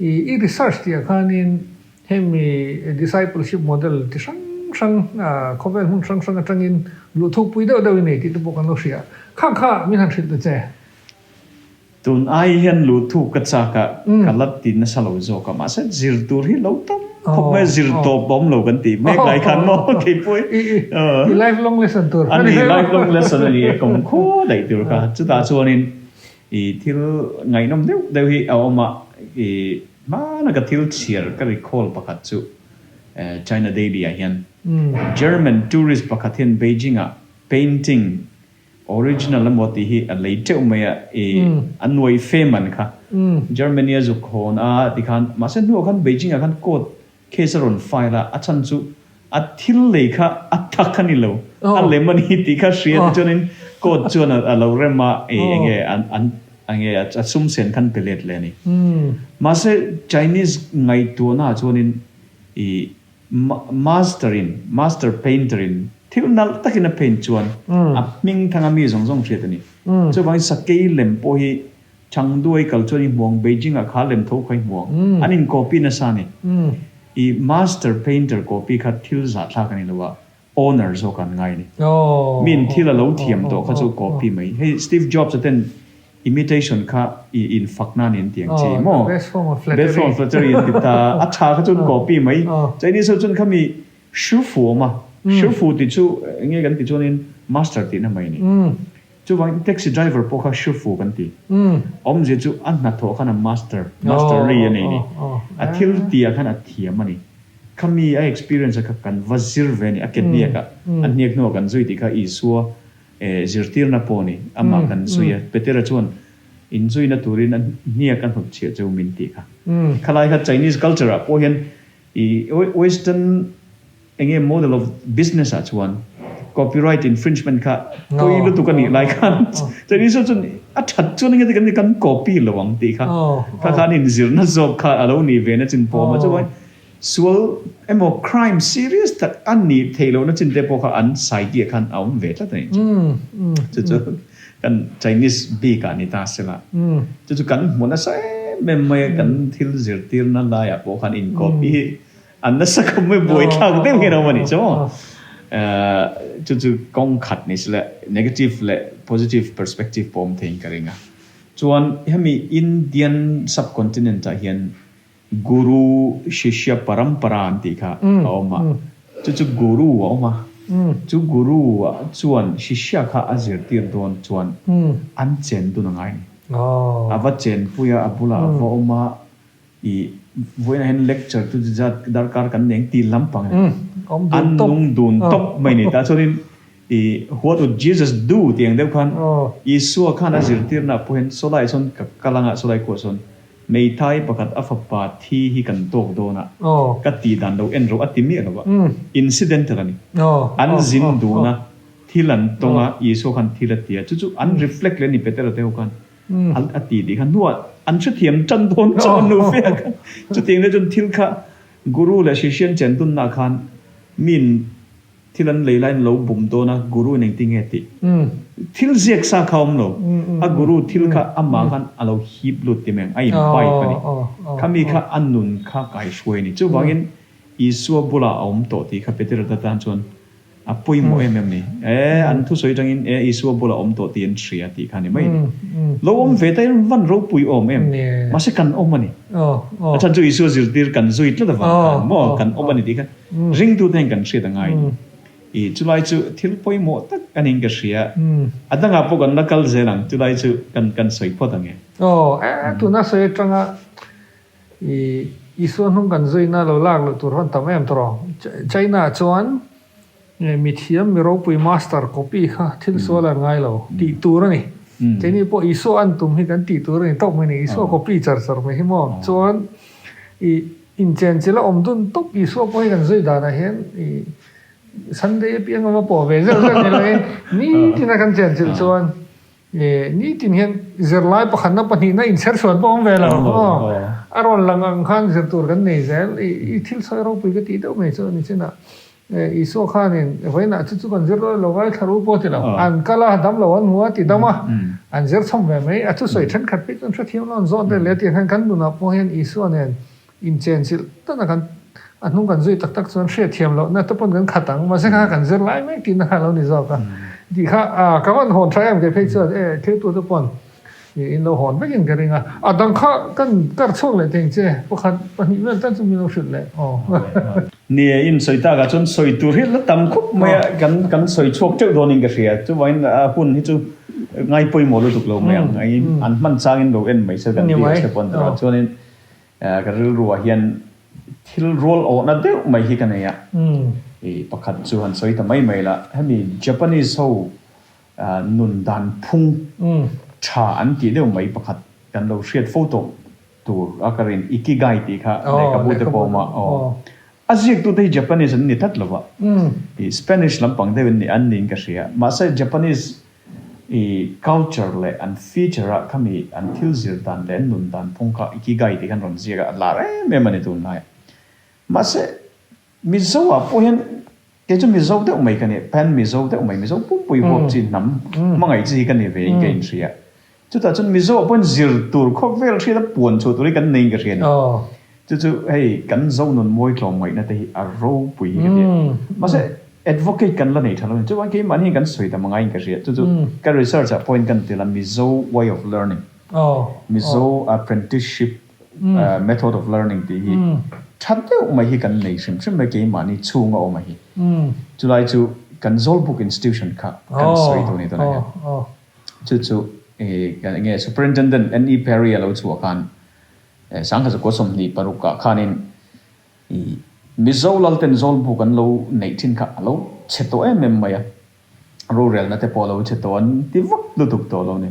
ih i research tih ah khanin Hemi discipleship model ti hrang hrang khawvel hmun hrang hrang atangin luhthukpui deuh deuh i nei tih te pawh kan lo hria. Kha kha min han hrilh ta che. Tun ai hian luhthuk ka chak a, ka la ti nasa lo zawk a, mahse zir tur hi lo tam khawp mai a, zir tawp awm lo kan tih mek lai khan maw keipawh hi. I life long lesson tur a ni. A ni, life long lesson a ni e, kum khaw daih tur kha. Chutah chuanin I thil ngaihnawm deuh deuh hi a awm a, i hmana ka thil chhiar ka recall pakhat chu China Daily ah hian German tourist pakhat hian Beijing ah painting original emaw tih hi a lei teuh mai a, i a nuai fe man kha Germany a zuk hawn a tikhan mahse hnuah khan Beijing ah khan court Case a rawn file a, a chhan chu a thil lei kha a tak a ni lo, a lem a ni tih kha hria tichuanin court chuan a lo rem a, ei enge an enge a sum sen khan pe let leh a ni. Mahse Chinese ngaihtuahna ah chuanin i master in, master painter in thil nalh takin a paint chuan a hming thanga mi zawng zawng hriat a ni. Chuvangin sakei lem pawh hi Chengdu-a kal chuan i hmuang, Beijing-ah kha lem tho kha i hmuang. An in copy nasa a ni. I master painter copy kha thil zahthlak a ni lo a, owner zawk an ngai a ni. Mi in thil a lo thiam tawh kha chu copy mai. Hei Steve Jobs-a ten imitation kha i in fak nan in ti ang chi maw? Best form of flattery. Best form of flattery an ti ta. A tha kha chuan copy mai. Chinese ho chuan khami Shifu awm a, Shifu tih chu enge kan tih chuanin master tihna mai a ni. Chuvangin taxi driver pawh kha Shifu kan ti. Awmzia chu a hnathawh khan a master, mastery a nei ni. A thil tihah khan a thiam a ni. Khami a experience a kha kan va zir ve a ni. A ke hniak ah, a hniak hnuah kan zui tih kha Isua zirtirna pawh a ni. Amah kan zui a. Petera chuan inzuina turin a hniak a hnutchhiah cheu min tih kha. Khalai kha Chinese culture ah pawh hian I Western enge model of business ah chuan copyright infringement kha pawi lutuk a nih lai khan Chinese ho chuan a that chuan enge kan kan copy lo ang tih kha kha khan inzirna zawk kha a lo nih ve na chin pawh a awm a chuan sual emaw crime serious tak a nih theih lohna chin te pawh kha an saiti ah khan a awm ve tlat a ni chu chu. Kan Chinese bik ah ni ta sela. Chu chu kan hmu nasa em em mai a, kan thil zirtirna laiah pawh khan inkawp hi an nasa khawp mai, buaithlak deuh hian a awm a nih chu maw. Chu chu kawng khat ni sela, negative leh positive perspective pawh awm theiin ka ring a. Chuan hemi Indian subcontinent ah hian Guru Shishya Parampara an tih kha a awm a, chu chu Guru a awm a, chu Guru ah chuan Shishya kha a zirtir dawn chuan an chen dun a ngai a ni. A va chenpui a, a bulah a va awm a, i vawiinah hian lecture chu zat darkar kan nei ang tih lampang a ni. An nung dun tawp mai a ni. Tah chuanin i what would Jesus do tih ang deuh khan Isua khan a zirtirna ah pawh hian sawlai sawn ka kal anga sawlai khuah sawn Meithai pakhat a fapa thi hi kan tawk dawn a, ka tih dan lo en rawh a ti miah lo a, incidental a ni. An zin dun a, thil an tawng a, Isua khan thil a ti a, chu chu an reflect leh a ni Petera te ho khan a ti tih kha hnuah an hrethiam tan dawn chauh a nu fe a khan. Chutiang te chuan thil kha Guru leh Shishian chen dunna khan min Thil an lei laiin lo bum dawn a, Guru in engtin nge tih? Thil ziak sa kha a awm lo. A Guru thil kha amah khan a lo hip lut ti mai ang, a in pipe a ni. Khami kha a nun kha kaihruai a ni. Chuvangin Isua bulah a awm tawh tih kha Petera te tan chuan a pawimawh em em ni. E, an thusawi atangin e Isua bulah a awm tawh tih an hria tih kha a ni mai a ni. Lo awm ve ta hian van ropui awm em? Mahse kan awm a ni. A chhan chu Isua zirtir kan zui tlat avang khan maw kan awm a ni tih kha. Ringtute hian kan hriat a ngai ni. I chulai chu thil pawimawh tak a niin ka hria. A dangah pawh kan la kal zel ang, chulai chu kan kan sawi phawt ang e. Aw, e tuna sawi atanga i Isua hnung kan zuina lo lak loh tur hawn tam em tawh. China chuan mithiam mi ropui master copy kha thil sual an ngai lo tih tur a ni. Keini pawh Isua an tum hi kan tih tur a ni tawk mai ni. Isua copy char char mai hi maw. Chuan i Inchenchilh a awm dun tawp Isua pawh hi kan zui danah hian i Sunday apiang a va pawh ve zeuh zeuh ni loin nitin a kan chenchilh chuan i nitin hian zirlai pakhatna pahnihna inchherchhuan pawh a awm ve lo aw. A rawn lang ang khan zir tur kan nei zel i i thil sawi ropui ka tih deuh mai chu a ni chinah Isua khanin vawiinah chu chu kan zir dawn lo vai thla ru pawh ti lo. An kal a, dam lo an hmu a, ti dam a, an zir chhawm ve mai. A thusawi thenkhat phei chuan hrethiam lo an zawt leh leh tiang hian kan nunah pawh hian Isua nen inchenchilh tana kan a hnung kan zui tak tak chuan hriatthiam lohna te pawn kan khat ang. Mahse kha kan zir lai mek tihna kha a lo ni zawk a. Tih kha ka van hawn tha em kei phei chuan e thiltute pawn In lo hawn vekin ka ring a, a dang kha kan kar chhuak leh thei che, pakhat pahnih vel tan chu min lo hrilh leh aw. Ni e, in sawi takah chuan sawi tur hi la tam khawp mai a, kan kan sawi chhuak teuh dawnin ka hria. Chuvangin a hun hi chu ngai pawimawh lutuk lo mai ang, an hman changin lo en mai se kan viewers te pawh an tura. Chuanin ka rilruah hian thil rual awhna deuh mai hi ka nei a, i pakhat chu han sawi ta mai mai la, hemi Japanese ho Nun dan phung tha an tih deuh mai pakhat kan lo hriat fo tawh tur a ka rin Ikigai tih kha lehkhabu te pawh a awm a aw. A ziaktute hi Japanese an ni tlat lo va, i Spanish lampang deuh in an niin ka hria. Mahse Japanese i culture leh an feature ah khami an thil zir dan leh an nun dan phung kha Ikigai tih khan rawn ziak a, a lar em em a ni tunlai. Mahse Mizo ah pawh hian kei chu Mizo deuh mai ka ni, Pan Mizo deuh mai, Mizo pumpui huap chi hnam hmangaih chi hi ka ni ve in ka inhria. Chutah chuan Mizo ah pawhin zir tur khawvel hriat a puan chhuah tur hi kan nei in ka hria a ni. Chu chu hei kan Zo nun mawi tlawm ngaihna te hi a ropui hi ka ti a. Mahse advocate kan la nei tha lo a ni. Chuvangin keimahni hian kan sawi tam angai in ka hria. Chu chu ka research ah pawhin kan tel a Mizo way of learning, Mizo apprenticeship Method of learning tih hi tha deuh mai hi kan nei hrim hrim mai keimahni chhunga awm a hi. Chulai chu kan Zawlbuk institution kha kan sawi tur a ni tunah hian. Chu chu enge Superintendent NE Perry a lo chhuah khan Sangha zakua 26 ah khanin Mizo Lalten Zawlbuk an lo neih thin kha a lo chhe tawh em em mai a. Rorelna te pawh lo che tawh an ti vak lutuk tawh lo ni.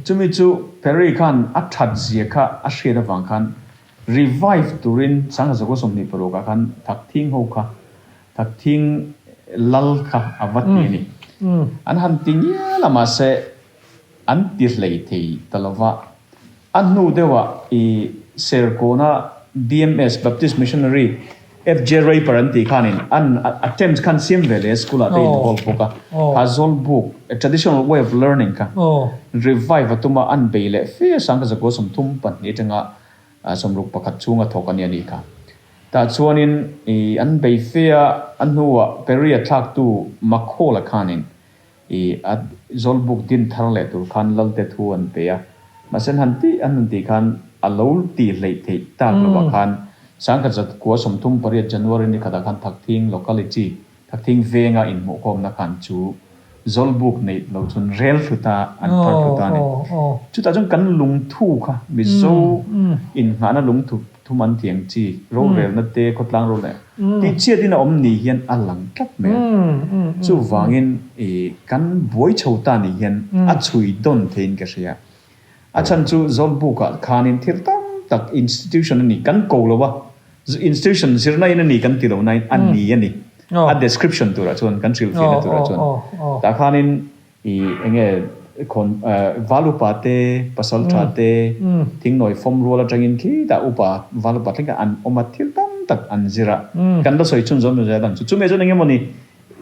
Chumi chu Perry khan a that zia kha a hriat avang khan revive turin Sangha Zakua 26 ah khan Thakthing ho kha, Thakthing lal kha a va ti a ni. An han ti ngial a mahse an ti hlei thei ta lo va. A hnu deuhah i Serkawna BMS, Baptist Missionary. FJ Raper an tih khanin an attempts khan siam ve leh school ah te involve bawk a, kha Zawlbuk traditional way of learning kha revive a tum a, an bei leh fe a sangkazakua 32 atanga 61 chhunga thawk a nia nih kha. Tah chuanin i an bei fe a, a hnuah Perry a thlaktu Makhawla khanin i a Zawlbuk din thar leh tur khan Lalte thu an pe a. Mahse an han tih an han tih khan a lo tih hleih theih tak lovah khan 1938 January ni khatah khan Thakthing locality, Thakthing venga inhmuhkhawmna khan chu Zawlbuk neih loh chuan rel thlu ta an phar thlu ta a ni. Chutah chuan kan lungthu kha Mizo innghahna lungthu thum an tih ang chi, rorelna te, khawtlang rorelna tih chiatin a awm ni hian a lang tlat mai a. Chuvangin kan buai chho ta ni hian a chhui dawn theiin ka hria. A chhan chu Zawlbukah khanin thil tam tak institution a ni kan ko lo a, institution zirna in a ni kan ti lo nain a ni a ni. A description turah chuan kan hrilhfiahna turah chuan tah khanin I enge khawn val upa te, pasal tha te, thingnawi fawm rual atangin khitah upa val upa thleng kha an awm a, thil tam tak an zir a, kan la sawi chhun zawm zawm ang chu. Chumi chuan enge mawni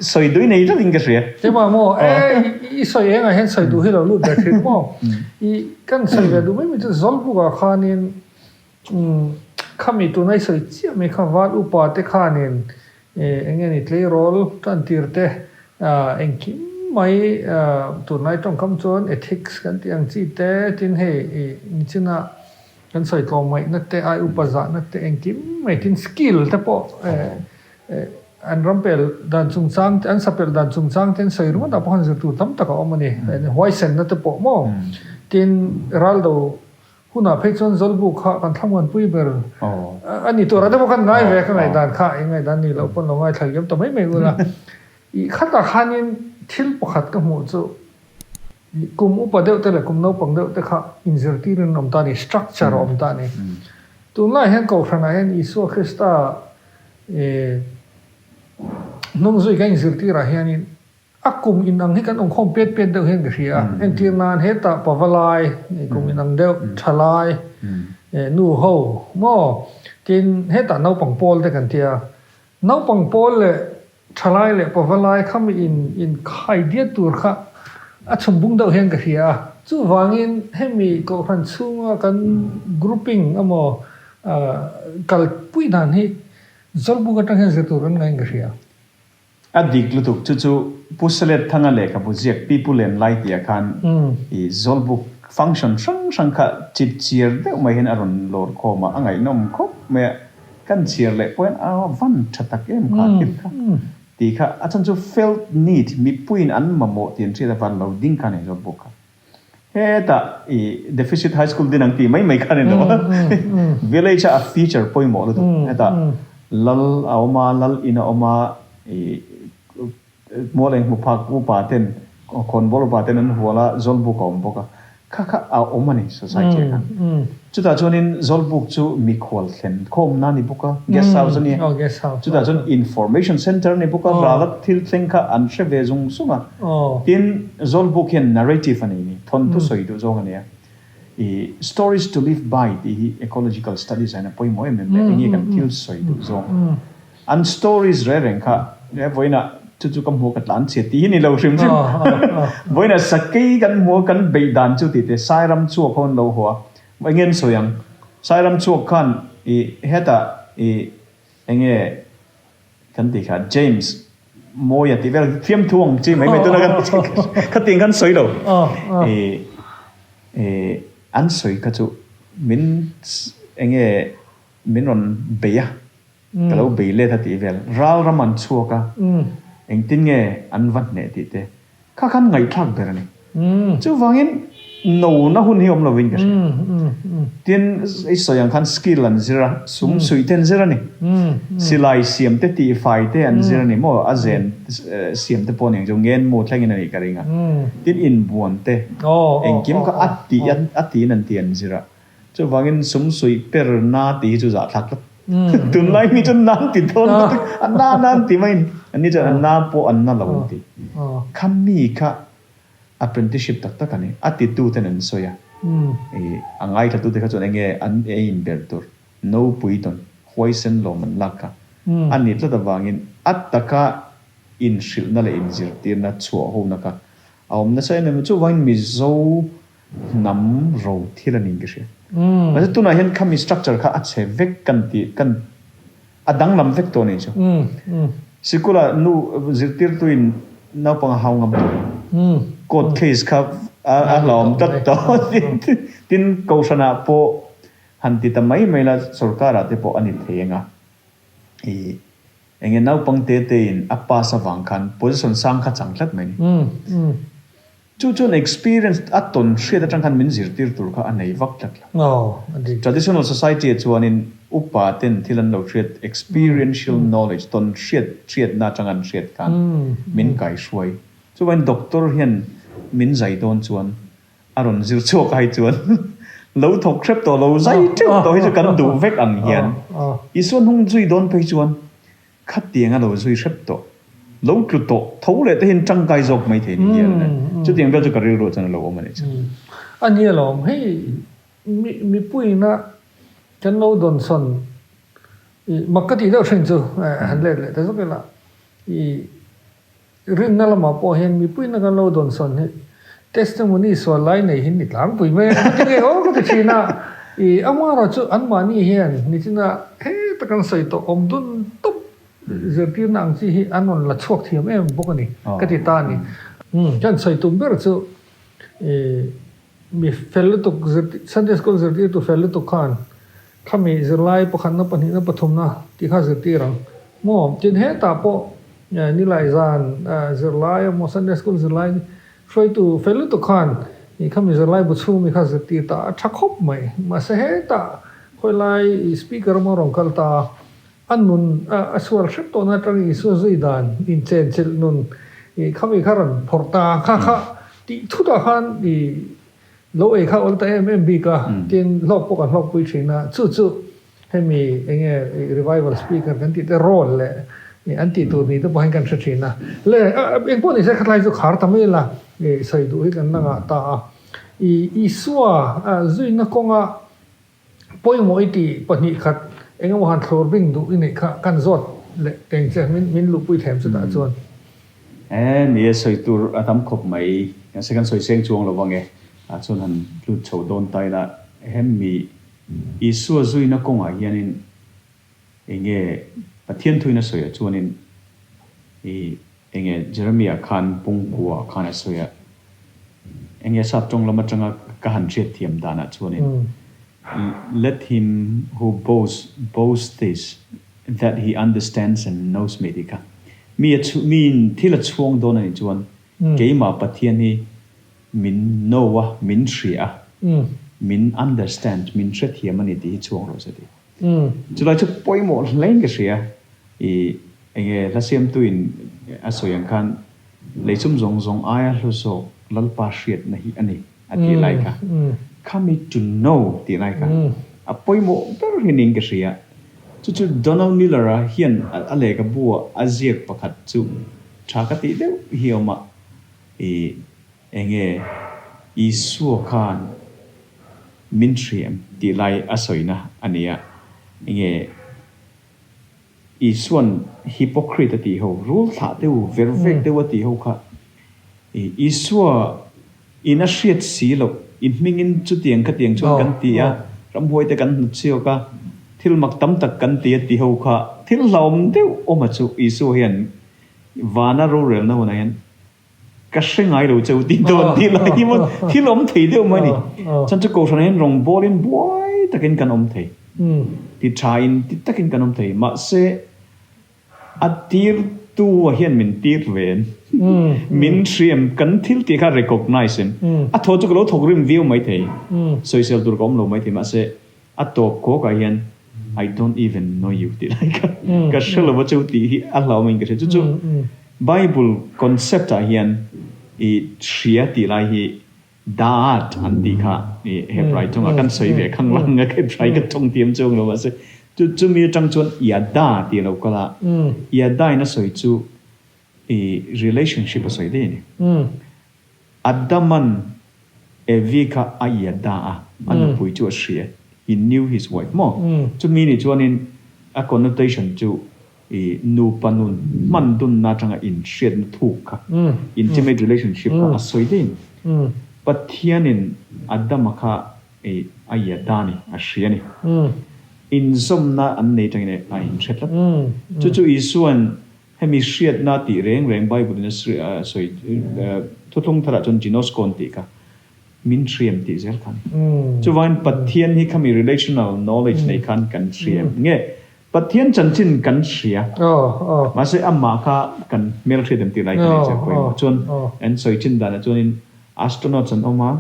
sawi dui nei tlat in ka hria. Keimah maw? E, i sawi engah hian sawi duh hi lo lut ve thin maw? I kan sawi ve duh mai mai chu Zawlbukah khanin khami tuna i sawi chiah mai kha val upa te khanin Eng nge ni tleirawl tan tir te engkim mai tunlai tawngkam chuan ethics kan tih ang chi te tin hei nichina kan sawi tlawm ngaihna te ai upa zahna te engkim mai tin skill te pawh an ram pel dan chungchang te an sapel dan chungchang te an sawi ringawt ah pawh khan zir tur tam tak a awm a ni huaisenna te pawh maw tin raldo Hunah phei chuan Zawlbu kha kan thlamuanpui ber a ni tur a te pawh kan ngai ve ka ngaihdan kha i ngaihdan ni loh pawn lo ngaithla liam ta mai mai ula. I khatah khanin thil pakhat ka hmuh chu kum upa deuh te leh kum naupang deuh te kha inzirtir in an awm ta a ni, structure a awm ta a ni. Tunlaiah hian Kohhranah hian Isua Krista hnungzui kan inzirtirah hianin A kum inang hi kan awmkhawm piat piat deuh hian ka hria a, entir nan hetah pavalai, kum inang deuh, thalai, nu ho maw tin hetah naupang pawl te kan tia, naupang pawl leh thalai leh pavalai khami in inkhai diat tur kha a chhum bung deuh hian ka hria a, chuvangin hemi kohhran chhunga kan grouping emaw kalpui dan hi Zawlbuk atang hian zir tur kan ngaiin ka hria. A dik lutuk chu chu Pu Salet Thanga lehkhabu ziak Pi Pu Len Lai tih ah khan i Zawlbuk function hrang hrang kha chip chiar deuh mai hian a rawn lawr khawm a, a ngaihnawm khawp mai a, kan chhiar leh pawh hian a van tha tak em kha thil kha tih kha a chhan chu felt need mipuiin an mamawh tih an hriat avang lo ding kha a ni Zawlbuk kha. Hetah i deficit high school din ang tih mai mai kha a ni lo a, village a a feature pawimawh lutuk. Hetah lal a awm a, lal in a awm a, i mual eng hmu phak upa ten, khawnbawl upa ten an hual a, Zawlbuk a awm bawk a. Kha kha a awm a ni society ah khan. Chutah chuanin Zawlbuk chu mikhual thlen khawmna a ni bawk a, guest house a ni a. Chutah chuan information centre a ni bawk a, rala thil thleng kha an hre ve zung zung a. Tin, Zawlbuk hian narrative a nei ni, thawnthu sawi duh zawng a nei a. I stories to live by tih hi ecological studies ah hian a pawimawh em em leh enge kan thil sawi duh zawng. An stories reng reng kha vawiinah chu chu ka hmu a ka tlan chhiat tih hi ni lo hrim hrim. Vawiinah sakei kan hmu a kan beih dan chu tih te Sairam chhuak ho an lo haw a. Enge an sawi ang? Sairam chhuak khan i hetah i enge Kan tih kha James Mawia tih vel fiamthu ang chi mai mai tuna kan khatiang khan sawi lo. I i an sawi kha chu min enge min rawn bei a ka lo bei let a tih vel ral ram an chhuak a engtin nge an va hneh tih te Kha khan ngaihthlak ber a ni. Chuvangin no na hun hi awm lovin ka hria. Tin, i sawi ang khan skill an zir a, sum suih te an zir a ni. Silai siam te, tihfai te an zir a ni maw? A zen siam te pawh a ni ang chu, ngenmu thlengin a nih ka ring a. Tin, inbuan te, engkim kha a tih a tiin an tih an zir a. Chuvangin sum suih per na tih hi chu zahthlak tlat. Tunlai mi chuan nan ti dawn lutuk a na nan ti maiin anni chuan a na pawh an na lo an ti. Kha mi kha apprenticeship tak tak a ni. A titu ten an sawi a. I a ngaithlatute kha chuan enge an ei in ber tur nopui tawn huaisen lawm an lak kha. a nih tlat avangin a taka inhrilhna leh inzirtirna chhuah hona kha a awm nasa em em a, chuvangin Mizo hnam ro thil a niin ka hria. Mahse tunah hian khami structure kha a chhe vek kan tih kan a danglam vek tawh a nih chu. Sikula nu zirtirtuin naupang a hau ngam tawh lo. Court case kha a hlauhawm tlat tawh. Tin, Kohhranah pawh han ti ta mai mai la sorkarah te pawh a ni thei eng a. I enge naupang te te in a pass avang khan position sang kha chang tlat mai ni. Chu chuan experience a tawn hriat atang khan min zirtir tur kha a nei vak tlat lo. Traditional society ah chuanin upa ten thil an lo hriat experiential knowledge tawn hriat hriatna atang an hriat khan min kaihruai. Chuvangin doctor hian min zai dawn chuan A rawn zir chhuak ai chuan lo thawk hrep tawh lo zai teuh tawh hi chu kan duh vek ang hian Isua hnung zui dawn phei chuan khatiang a lo zui hrep tawh lo tlu tawh tho leh te hian tangkai zawk mai thei ni hian le chutiang vel chu ka rilruah chuan a lo awm a nih chu. A ni alawm, hei mipuiina kan lo dawnsawn i mak ka tih deuh thin chu han let leh ta zawk ila i Rinna lamah pawh hian mipuina kan lo dawnsawn hi testimony sual lai nei hi ni tlangpui mai a, ka ti ngei aw ka ti thin a, i amaherawh chu anmahni hian nichina heta kan sawi tawh awm dun tawp zirtirna ang chi hi an rawn la chhuak thiam em bawk a ni ka ti ta a ni. Kan sawi tum ber chu i Mi fel lutuk zirtir Sunday School zirtirtu fel lutuk khan thlami zirlai pakhatna pahnihna pathumna tih kha zirtir ang maw? Tin hetah pawh nilai zan zirlai emaw Sunday School zirlai hruaitu fel lutuk khan khami zirlai bu chhung mi kha zirtir ta a tha khawp mai. Mahse hetah khawilai speaker emaw rawn kal ta a nun a sual hrep tawhna atangin Isua zui dan inchenchilh nun i khami kha rawn phawrh ta kha kha tih thutah khan i lo ei kha awl ta em em bik a, tin hlawk pawh kan hlawkpui thin a, chu chu hemi enge revival speaker kan tih te role leh an tih tur ni te pawh hian kan hre thin a, le engpawh ni se khatlai chu khar ta mai la i sawi duh hi kan la ngah ta a, i Isua zuina kawnga Pawimawh i tih 2 khat eng emaw han thlur bing duh i neih kha kan zawt leh teng che min min luhpui thlem chutah chuan. E ni e, sawi tur a tam khawp mai. Mahse kan sawi seng chuang lo vang e. Ah chuan han lut chho dawn ta ila hemi Isua zuina kawngah hianin enge Pathian thuin a sawiah chuanin i Enge Jeremia khan pungkua khan a sawi a, enge sap tawng lam atanga ka han hriat thiam danah chuanin, Let him who boasts boast this, that he understands and knows me tih kha. Mi a chhu, miin thil a chhuang dawn a nih chuan keimah Pathian hi min know a, min hria a, min understand, min hrethiam a ni tih hi chhuang rawh se tih. Chulai chu pawimawh hlein ka hria. I enge hla siamtuin a sawi ang khan leichum zawng zawng aia hlu zawk Lalpa hriatna hi a ni a tih lai kha. Khami to know tih lai kha a pawimawh ber hi niin ka hria. Chu chu Donald Miller-a hian a lehkhabu-a a ziak pakhat chu tha ka tih deuh hi a awm a. I enge Isua khan min hriam tih lai a sawina a ni a. Enge Isua'n hypocrite a tih ho, rul thlah deuh, ver vek deuh a tih ho kha Isua in a hriat si loh, i hmingin chutiang khatiang chuan kan ti a, ramhuai te kan hnut chhiawk a, thil mak tam tak kan ti a tih ho kha thil hlauhawm deuh awm a chu Isua hian vana rorelna hunah hian Ka hre ngai lo cheu tih dawn tih lai hi maw thil awm thei deuh mai a ni. Chuan chu Kohhran hian rawngbawlin buai takin kan awm thei. Ti thain ti takin kan awm thei. Mahse a tirtu hian min tir ve em? Min hriam kan thil tih kha recognize em? A thaw chu ka lo thawk rim viau mai thei. Sawisel tur ka awm lo mai thei. Mahse a tawp kawkah hian I don't even know you tih lai kha ka hre lo va chu tih hi a hlauhawm in ka hria. Chu chu Bible concept ah hian i hria tih lai hi Da'at an tih kha i Hebrai tawngah kan sawi ve khang lang a, Hebrai ka tawng thiam chuang lo mahse chu chumi atang chuan Yada tih a lo kal a, Yada in a sawi chu i relationship a sawi daih a ni. Adaman Evi kha a iada a, a nupui chu a hria, he knew his wife maw? Chumi nih chuanin a connotation chu I nupa nun hman dunna atanga inhriatna thuk kha, intimate relationship kha a sawi daih a ni. Pathianin Adama kha i a iat a ni, a hria a ni. Inzawmna an nei atangin a inhre tlat. Chu chu Isua'n hemi hriatna tih reng reng Bible-in a sawi thuthlung tharah chuan ginosko tih kha min hriam tih zel kha a ni. Chuvangin Pathian hi khami relational knowledge nei khan kan hriam nge Pathian chanchin kan hria. Mahse amah kha kan hmelhriat em tih lai kha ni che pawimawh. Chuan an sawi chin danah chuanin astronauts an awm a,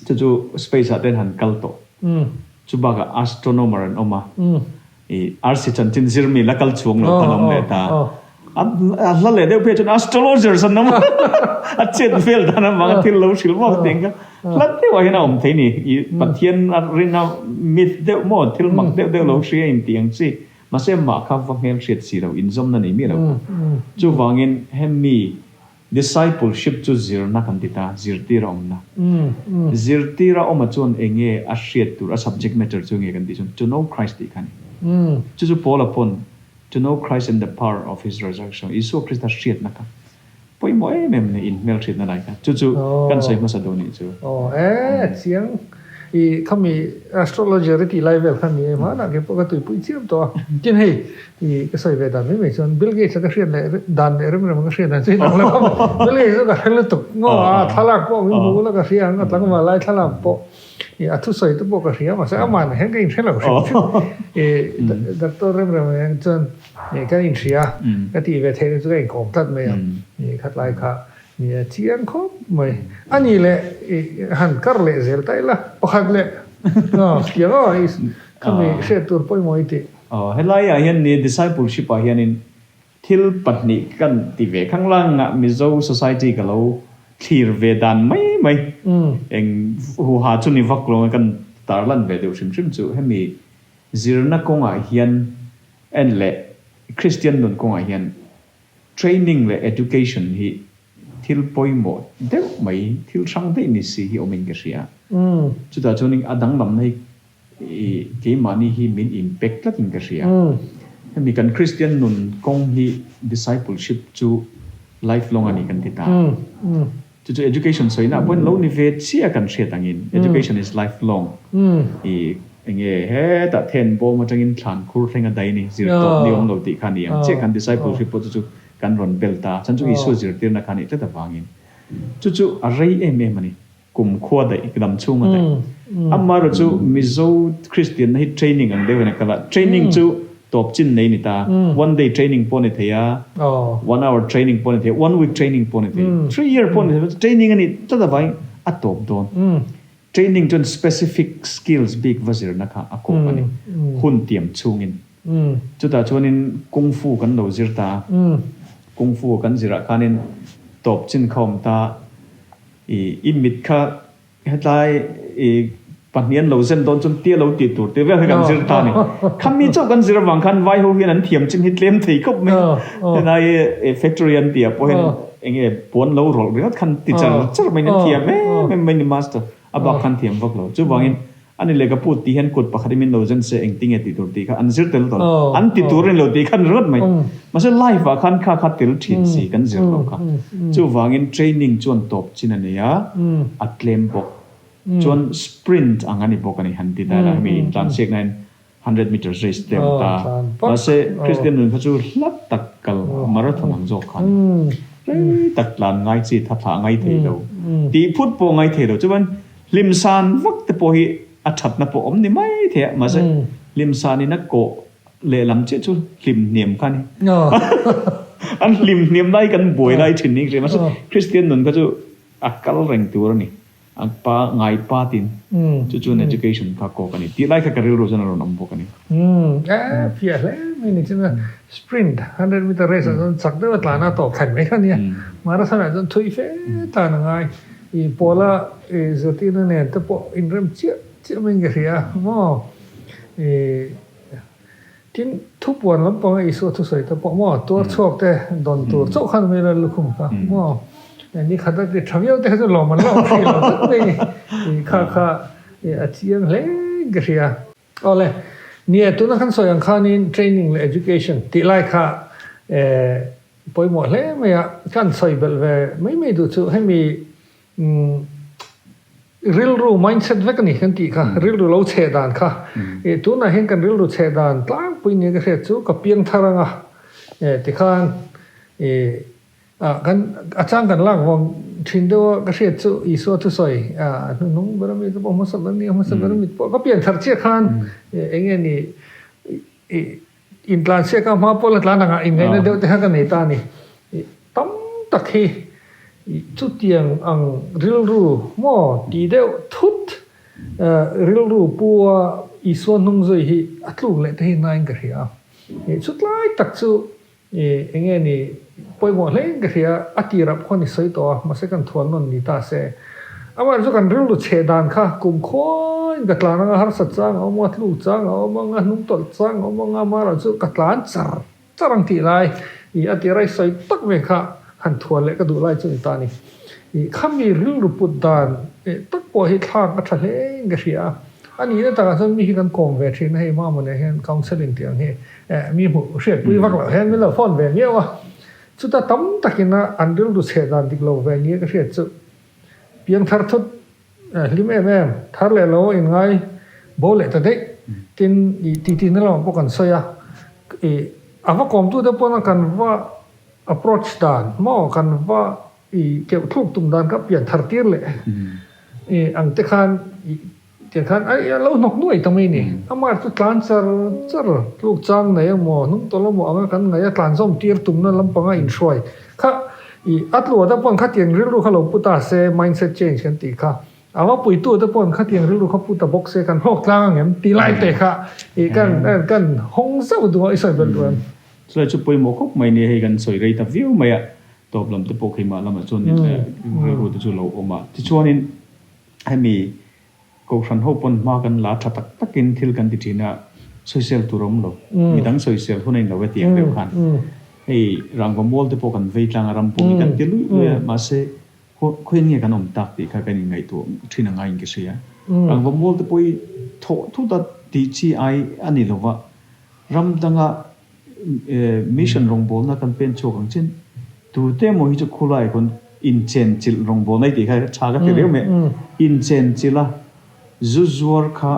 chu chu space ah te an han kal tawh. Chu bakah astronomer an awm a, i arsi chanchin zirmi la kal chhuang lo khan awm leh ta. A hla leh deuh phei chuan astrologers an awm a, a chet vel dan avanga thil lo hrilh vak tih ang kha hla deuhah hian a awm thei ni. I Pathian a rin a myth deuh maw thil mak deuh deuh lo hria in tih ang chi. Mahse mah kha va hmel hriat si lo, inzawmna nei miah lo kha. Chuvangin hemi discipleship chu zirna kan ti ta, zirtir a awmna. Zirtir a awma chuan eng nge a hriat tur, a subject matter chu eng nge kan tih chuan to know Christ tih kha a ni. Chu chu Paula pawn To know Christ and the power of his resurrection, Isua Krista hriatna kha pawimawh em em nei inhmelhriatna lai kha chu chu kan sawi hmasa dawn nih chu. Aw e chiang i khami astrologer i tih lai vel kha ni e hmanah kei pawh ka tuipui chiam tawh a tin hei i ka sawi ve dan mai mai chuan Bill Gates a ka hriat leh dan leh rem rem a ka hriat dan chu inang lo Bill Gates chu ka hre lutuk ngaw a thlalak pawh min hmu ula ka hria ang a tlangval lai thlalak pawh I a thusawi te pawh ka hria mahse amah hian ka inhre lo hrim hrim. I Doctor Remrema hian chuan kan inhria ka tih ve theih na chu ka inkawm tlat mai a. I khatlai kha ni a chiang khawp mai. A nih leh i han kar leh zel ta ila pakhat leh tiang aw i khami hriat tur pawimawh i tih. Aw helaiah hian ni discipleship ah hianin Thil pahnih kan ti ve khanglang a, Mizo society ka lo thlir ve dan mai mai. Eng huha chu ni vak lo kan tarlan ve deuh hrim hrim chu hemi zirna kawngah hian en leh Kristian nun kawngah hian training leh education hi thil pawimawh deuh mai, thil hrang daih ni si hi awmin ka hria. Chutah chuanin a danglamna hi I keimahni hi min inpek tlatin ka hria. Hemi kan Kristian nun kawng hi discipleship chu life long a ni kan ti ta. Chu chu education sawina pawhin lo ni ve chiah kan hriat angin education is life long. I enge hetah then bawm atangin thlan khur thleng a dai ni zir tawp ni awm lo tih kha a ni ang chiah kan discipleship pawh chu chu kan rawn bel ta. Chan chu Isua zirtirna kha a nih tlat avangin chu chu a rei em em a ni. Kum khua daih, dam chhung a daih. Amaherawh chu Mizo Kristianna hi training ang deuhin a kal a, training chu tawp chin nei ni ta, one day training pawh ni thei a, one hour training pawh ni thei a, one week training pawh ni thei, 3 year pawh ni thei, training a nih tlat avangin a tawp dawn. Training chuan specific skills bik va zirna kha a kawp a ni, hun tiam chhungin. Chutah chuanin Kung Fu kan lo zir ta a, Kung Fu kan zirah khanin tawp chin kha awm ta. I i mit kha hetlai i pahnih an lo zen dawn chuan tia lo tih tur tih vel kha kan zir ta a ni. Khami chauh kan zir avang khan vai ho hian an thiam chin hi tlem thei khawp mai a. Helai i factory an tih ah pawh hian eng nge puan lo rawlh ringawt khan ti char char mai in an thiam em em mai a ni master a bak khan thiam vak lo. Chuvangin A ni leh ka put tih hian kut pakhat in min lo zen se engtin nge tih tur tih kha an zir tel tawh lo. An ti tur a ni lo tih khan ringawt mai. Mahse life ah khan kha kha tel thin si kan zir lo kha. Chuvangin training chuan tawp chin a nei a, a tlem bawk. Chuan sprint ang a ni bawk a ni han ti ta ila hemi intlansiakna hian 100 meters race te awm ta. Mahse Christian nun kha chu hla tak kal marathon ang zawk kha a ni. Rei tak tlan ngai chi tha thlah ngai thei lo. Tih phut pawh ngai thei lo. Chuan Hlimsan vak te pawh hi a thatna pawh awm ni mai thei a, mahse hlimsan in a kawh lehlam chiah chu hlim hniam kha a ni. An hlim hniam lai kan buai lai thin ni ka hria, mahse Kristian nun kha chu a kal reng tur a ni, a pa ngai pa tin chu chuan education kha kawk a ni tih lai kha ka rilru chuan a rawn awm bawk a ni. E fiah hle mai ni chuan sprint 100 meter race ah chuan chak deuh a tlan a tawp thlen mai kha nia, marathon ah chuan thui fe tlan a ngai. I pawla i zirtirna nen te pawh inrem chiah chiah maiin ka hria a maw? I tin thupuan lampanga Isua thusawi te pawh maw tuar chhuak te dawn tur chauh khan mai la lukhum kha maw? Ni khat a ti tha viau te kha chu lawm an la awm hrih lo tlat mai ni. I kha kha a chiang hle in ka hria. Awle. Nia, tuna kan sawi ang khanin training leh education tih lai kha pawimawh hle mai a, kan sawi belh ve mai mai duh chu hemi rilru mindset vek a ni kan tih kha, rilru lo chhe dan kha. Tunah hian kan rilru chhe dan tlangpui nia ka hriat chu ka piang thar anga tikhan Ah, kan, a chang kan lak vawng thin deuh a, ka hriat chu Isua thusawi, ah, hnuhnung ber ami te pawh hmasa ber ni a, hmasa ber mit pawh ka pian thar chiah khan eng nge ni, i intlan siak a hma pawh la tlan angah inngaihna deuh te kha ka nei ta a ni. I tam tak hi i chutiang ang rilru maw ti deuh thut, rilru pu a Isua hnung zui hi a tluk leh te hi nain ka hria a. I chutlai tak chu I eng nge ni pawimawh hle in ka hria, a tirah pawh khan i sawi tawh a, mahse kan thuan nawn ni ta se. Amaherawhchu chu kan rilru chhe dan kha kum khuain ka tlan anga harsat chang a awm anga, tluk chang a awm anga, hnung tawlh chang a awm anga, amaherawhchu ka tlan char char ang tih lai i a tira i sawi tak ve kha han thuan leh ka duh lai chu ni ta a ni. I khami rilru put dan tak pawh hi thlak a tha hle in ka hria a, a nihna takah chuan mi hi kan kawm ve thin a, hei Mama nen hian counselling tih ang hi Eh, mi hmuh hriatpui vak loh hian min lo phone ve miau a, chuta tam takin a an rilru chhe dan dik lo ve nia ka hriat chu. Piangthar thut hlim em em, thar leh lo in ngai bo leh ta daih. Tin, i titi na lamah pawh kan sawi a, i a va kawmtute pawn a kan va approach dan maw, kan va i keuh thluk tum dan kha pianthar tir leh i ang te khan i Tiang khan ai a lo hnawk nuai ta mai ni. Amah chu tlan char char tluk chang nei emaw hnung tawlh emaw anga kan ngaih a tlan zawm tir tumna lampanga inhruai kha i a tluah te pawn khatiang rilru kha lo pu ta se mindset change kan tih kha a va puitu te pawn khatiang rilru kha pu ta bawk se kan hlawk tlang ang em ti lai te kha i kan kan hawng zauh duh a i sawi belh duh em. Chulai chu pawimawh khawp mai nia hei kan sawi rei ta viau mai a tawp lam te pawh keimah lamah chuan rilru te chu lo awm a tichuanin Hemi Kohhran ho pawn hma kan la tha tak takin thil kan ti thin a, sawisel tur a awm lo. Midang sawisel hun a inlo e tih ang deuh khan. Hei rangva mual te pawh kan vei tlang a, ram pum hi kan ti luih luih a, mahse khawiin nge kan awm tak tih kha kan inngaihtuah thin a ngaiin ka hria. Rangva mual te pawh hi thawh thut a tih chi ai a ni lova, ram danga Mission rawngbawlna kan pen chhuak ang chin tute emaw hi chu khulai khawn inchenchilh rawngbawlna i tih kha tha ka ti riau mai a, inchenchilh a zu zuar kha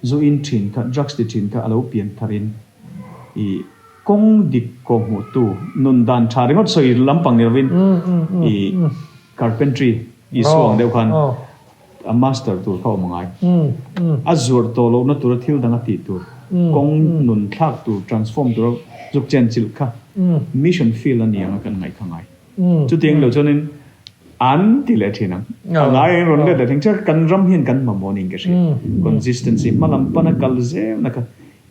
zu in thin kha drugs ti thin kha a lo pian thar in i kawng dik kawh hmuh tu nun dan tha ringawt sawi lampang ni lovin i carpentry i suang deuh khan A master tur kha awm angai. A zuarh tawh lohna tura thil dang a tih tur, kawng nun thlak tur, transform tura zuk chen chilh kha mission field a ni ang a kan ngaih kha ngai. Chutiang lo chuanin an ti leh thin ang. A ngai ang rawn let leh thin. Chuan kan ram hian kan mamawh niin ka hria. Consistency hma lam pana kal zelna kha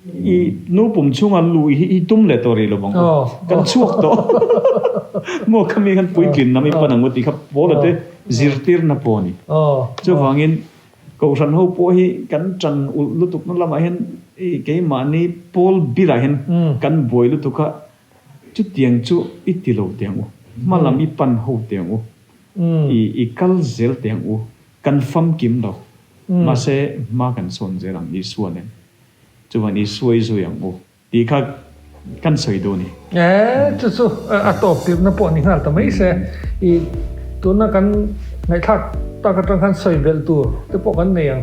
I nu pum chhunga lu hi i tum leh tawh rih lo vang u. Kan chhuak tawh. Maw khami khan puitlin lam i pan ang u tih kha Paula te zirtirna pawh a ni. Chuvangin Kohhran ho pawh hi kan tan ulh lutukna lamah hian i keimahni pawl bilah hian kan buai lutuk a, chutiang chu i ti lo teh ang u. Hma lam i pan ho teh ang u. I kal zel teh ang u. Kan famkim lo. Mahse hma kan sawn zel ang Isua nen. Chuan i suai zui ang u tih kha kan sawi duh a ni. E, chu chu a tawp tirhna pawh ni nghal ta mai se. I tuna kan ngaihthlak tak atang khan sawi belh tur te pawh kan nei ang.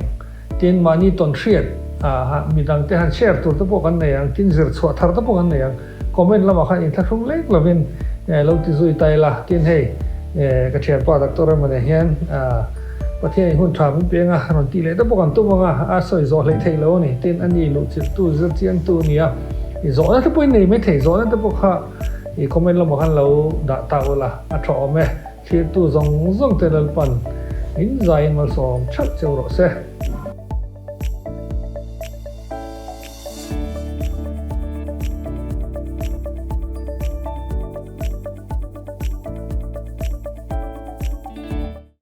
Tin, mahni tawn hriat a midang te han share tur te pawh kan nei ang. Tin, zir chhuah thar te pawh kan nei ang. Comment lamah khan inthlahrung lek lovin lo ti zui ta ila. Tin, hei ka thianpa Doctor Ramana hian Pathian in hun tha min peng a, rawn tih leh te pawh kan tum ang a, a sawi zawh hleih theih lo a ni. Tin, a ni luhchilhtu, zirchiangtu a ni a, i zawhna te pawh in nei mai thei, zawhna te pawh kha i comment lamah khan lo dah ta ula, a tha awm e. Thlirtu zawng zawng te Lalpan in zaiin malsawm theuh cheu rawh se.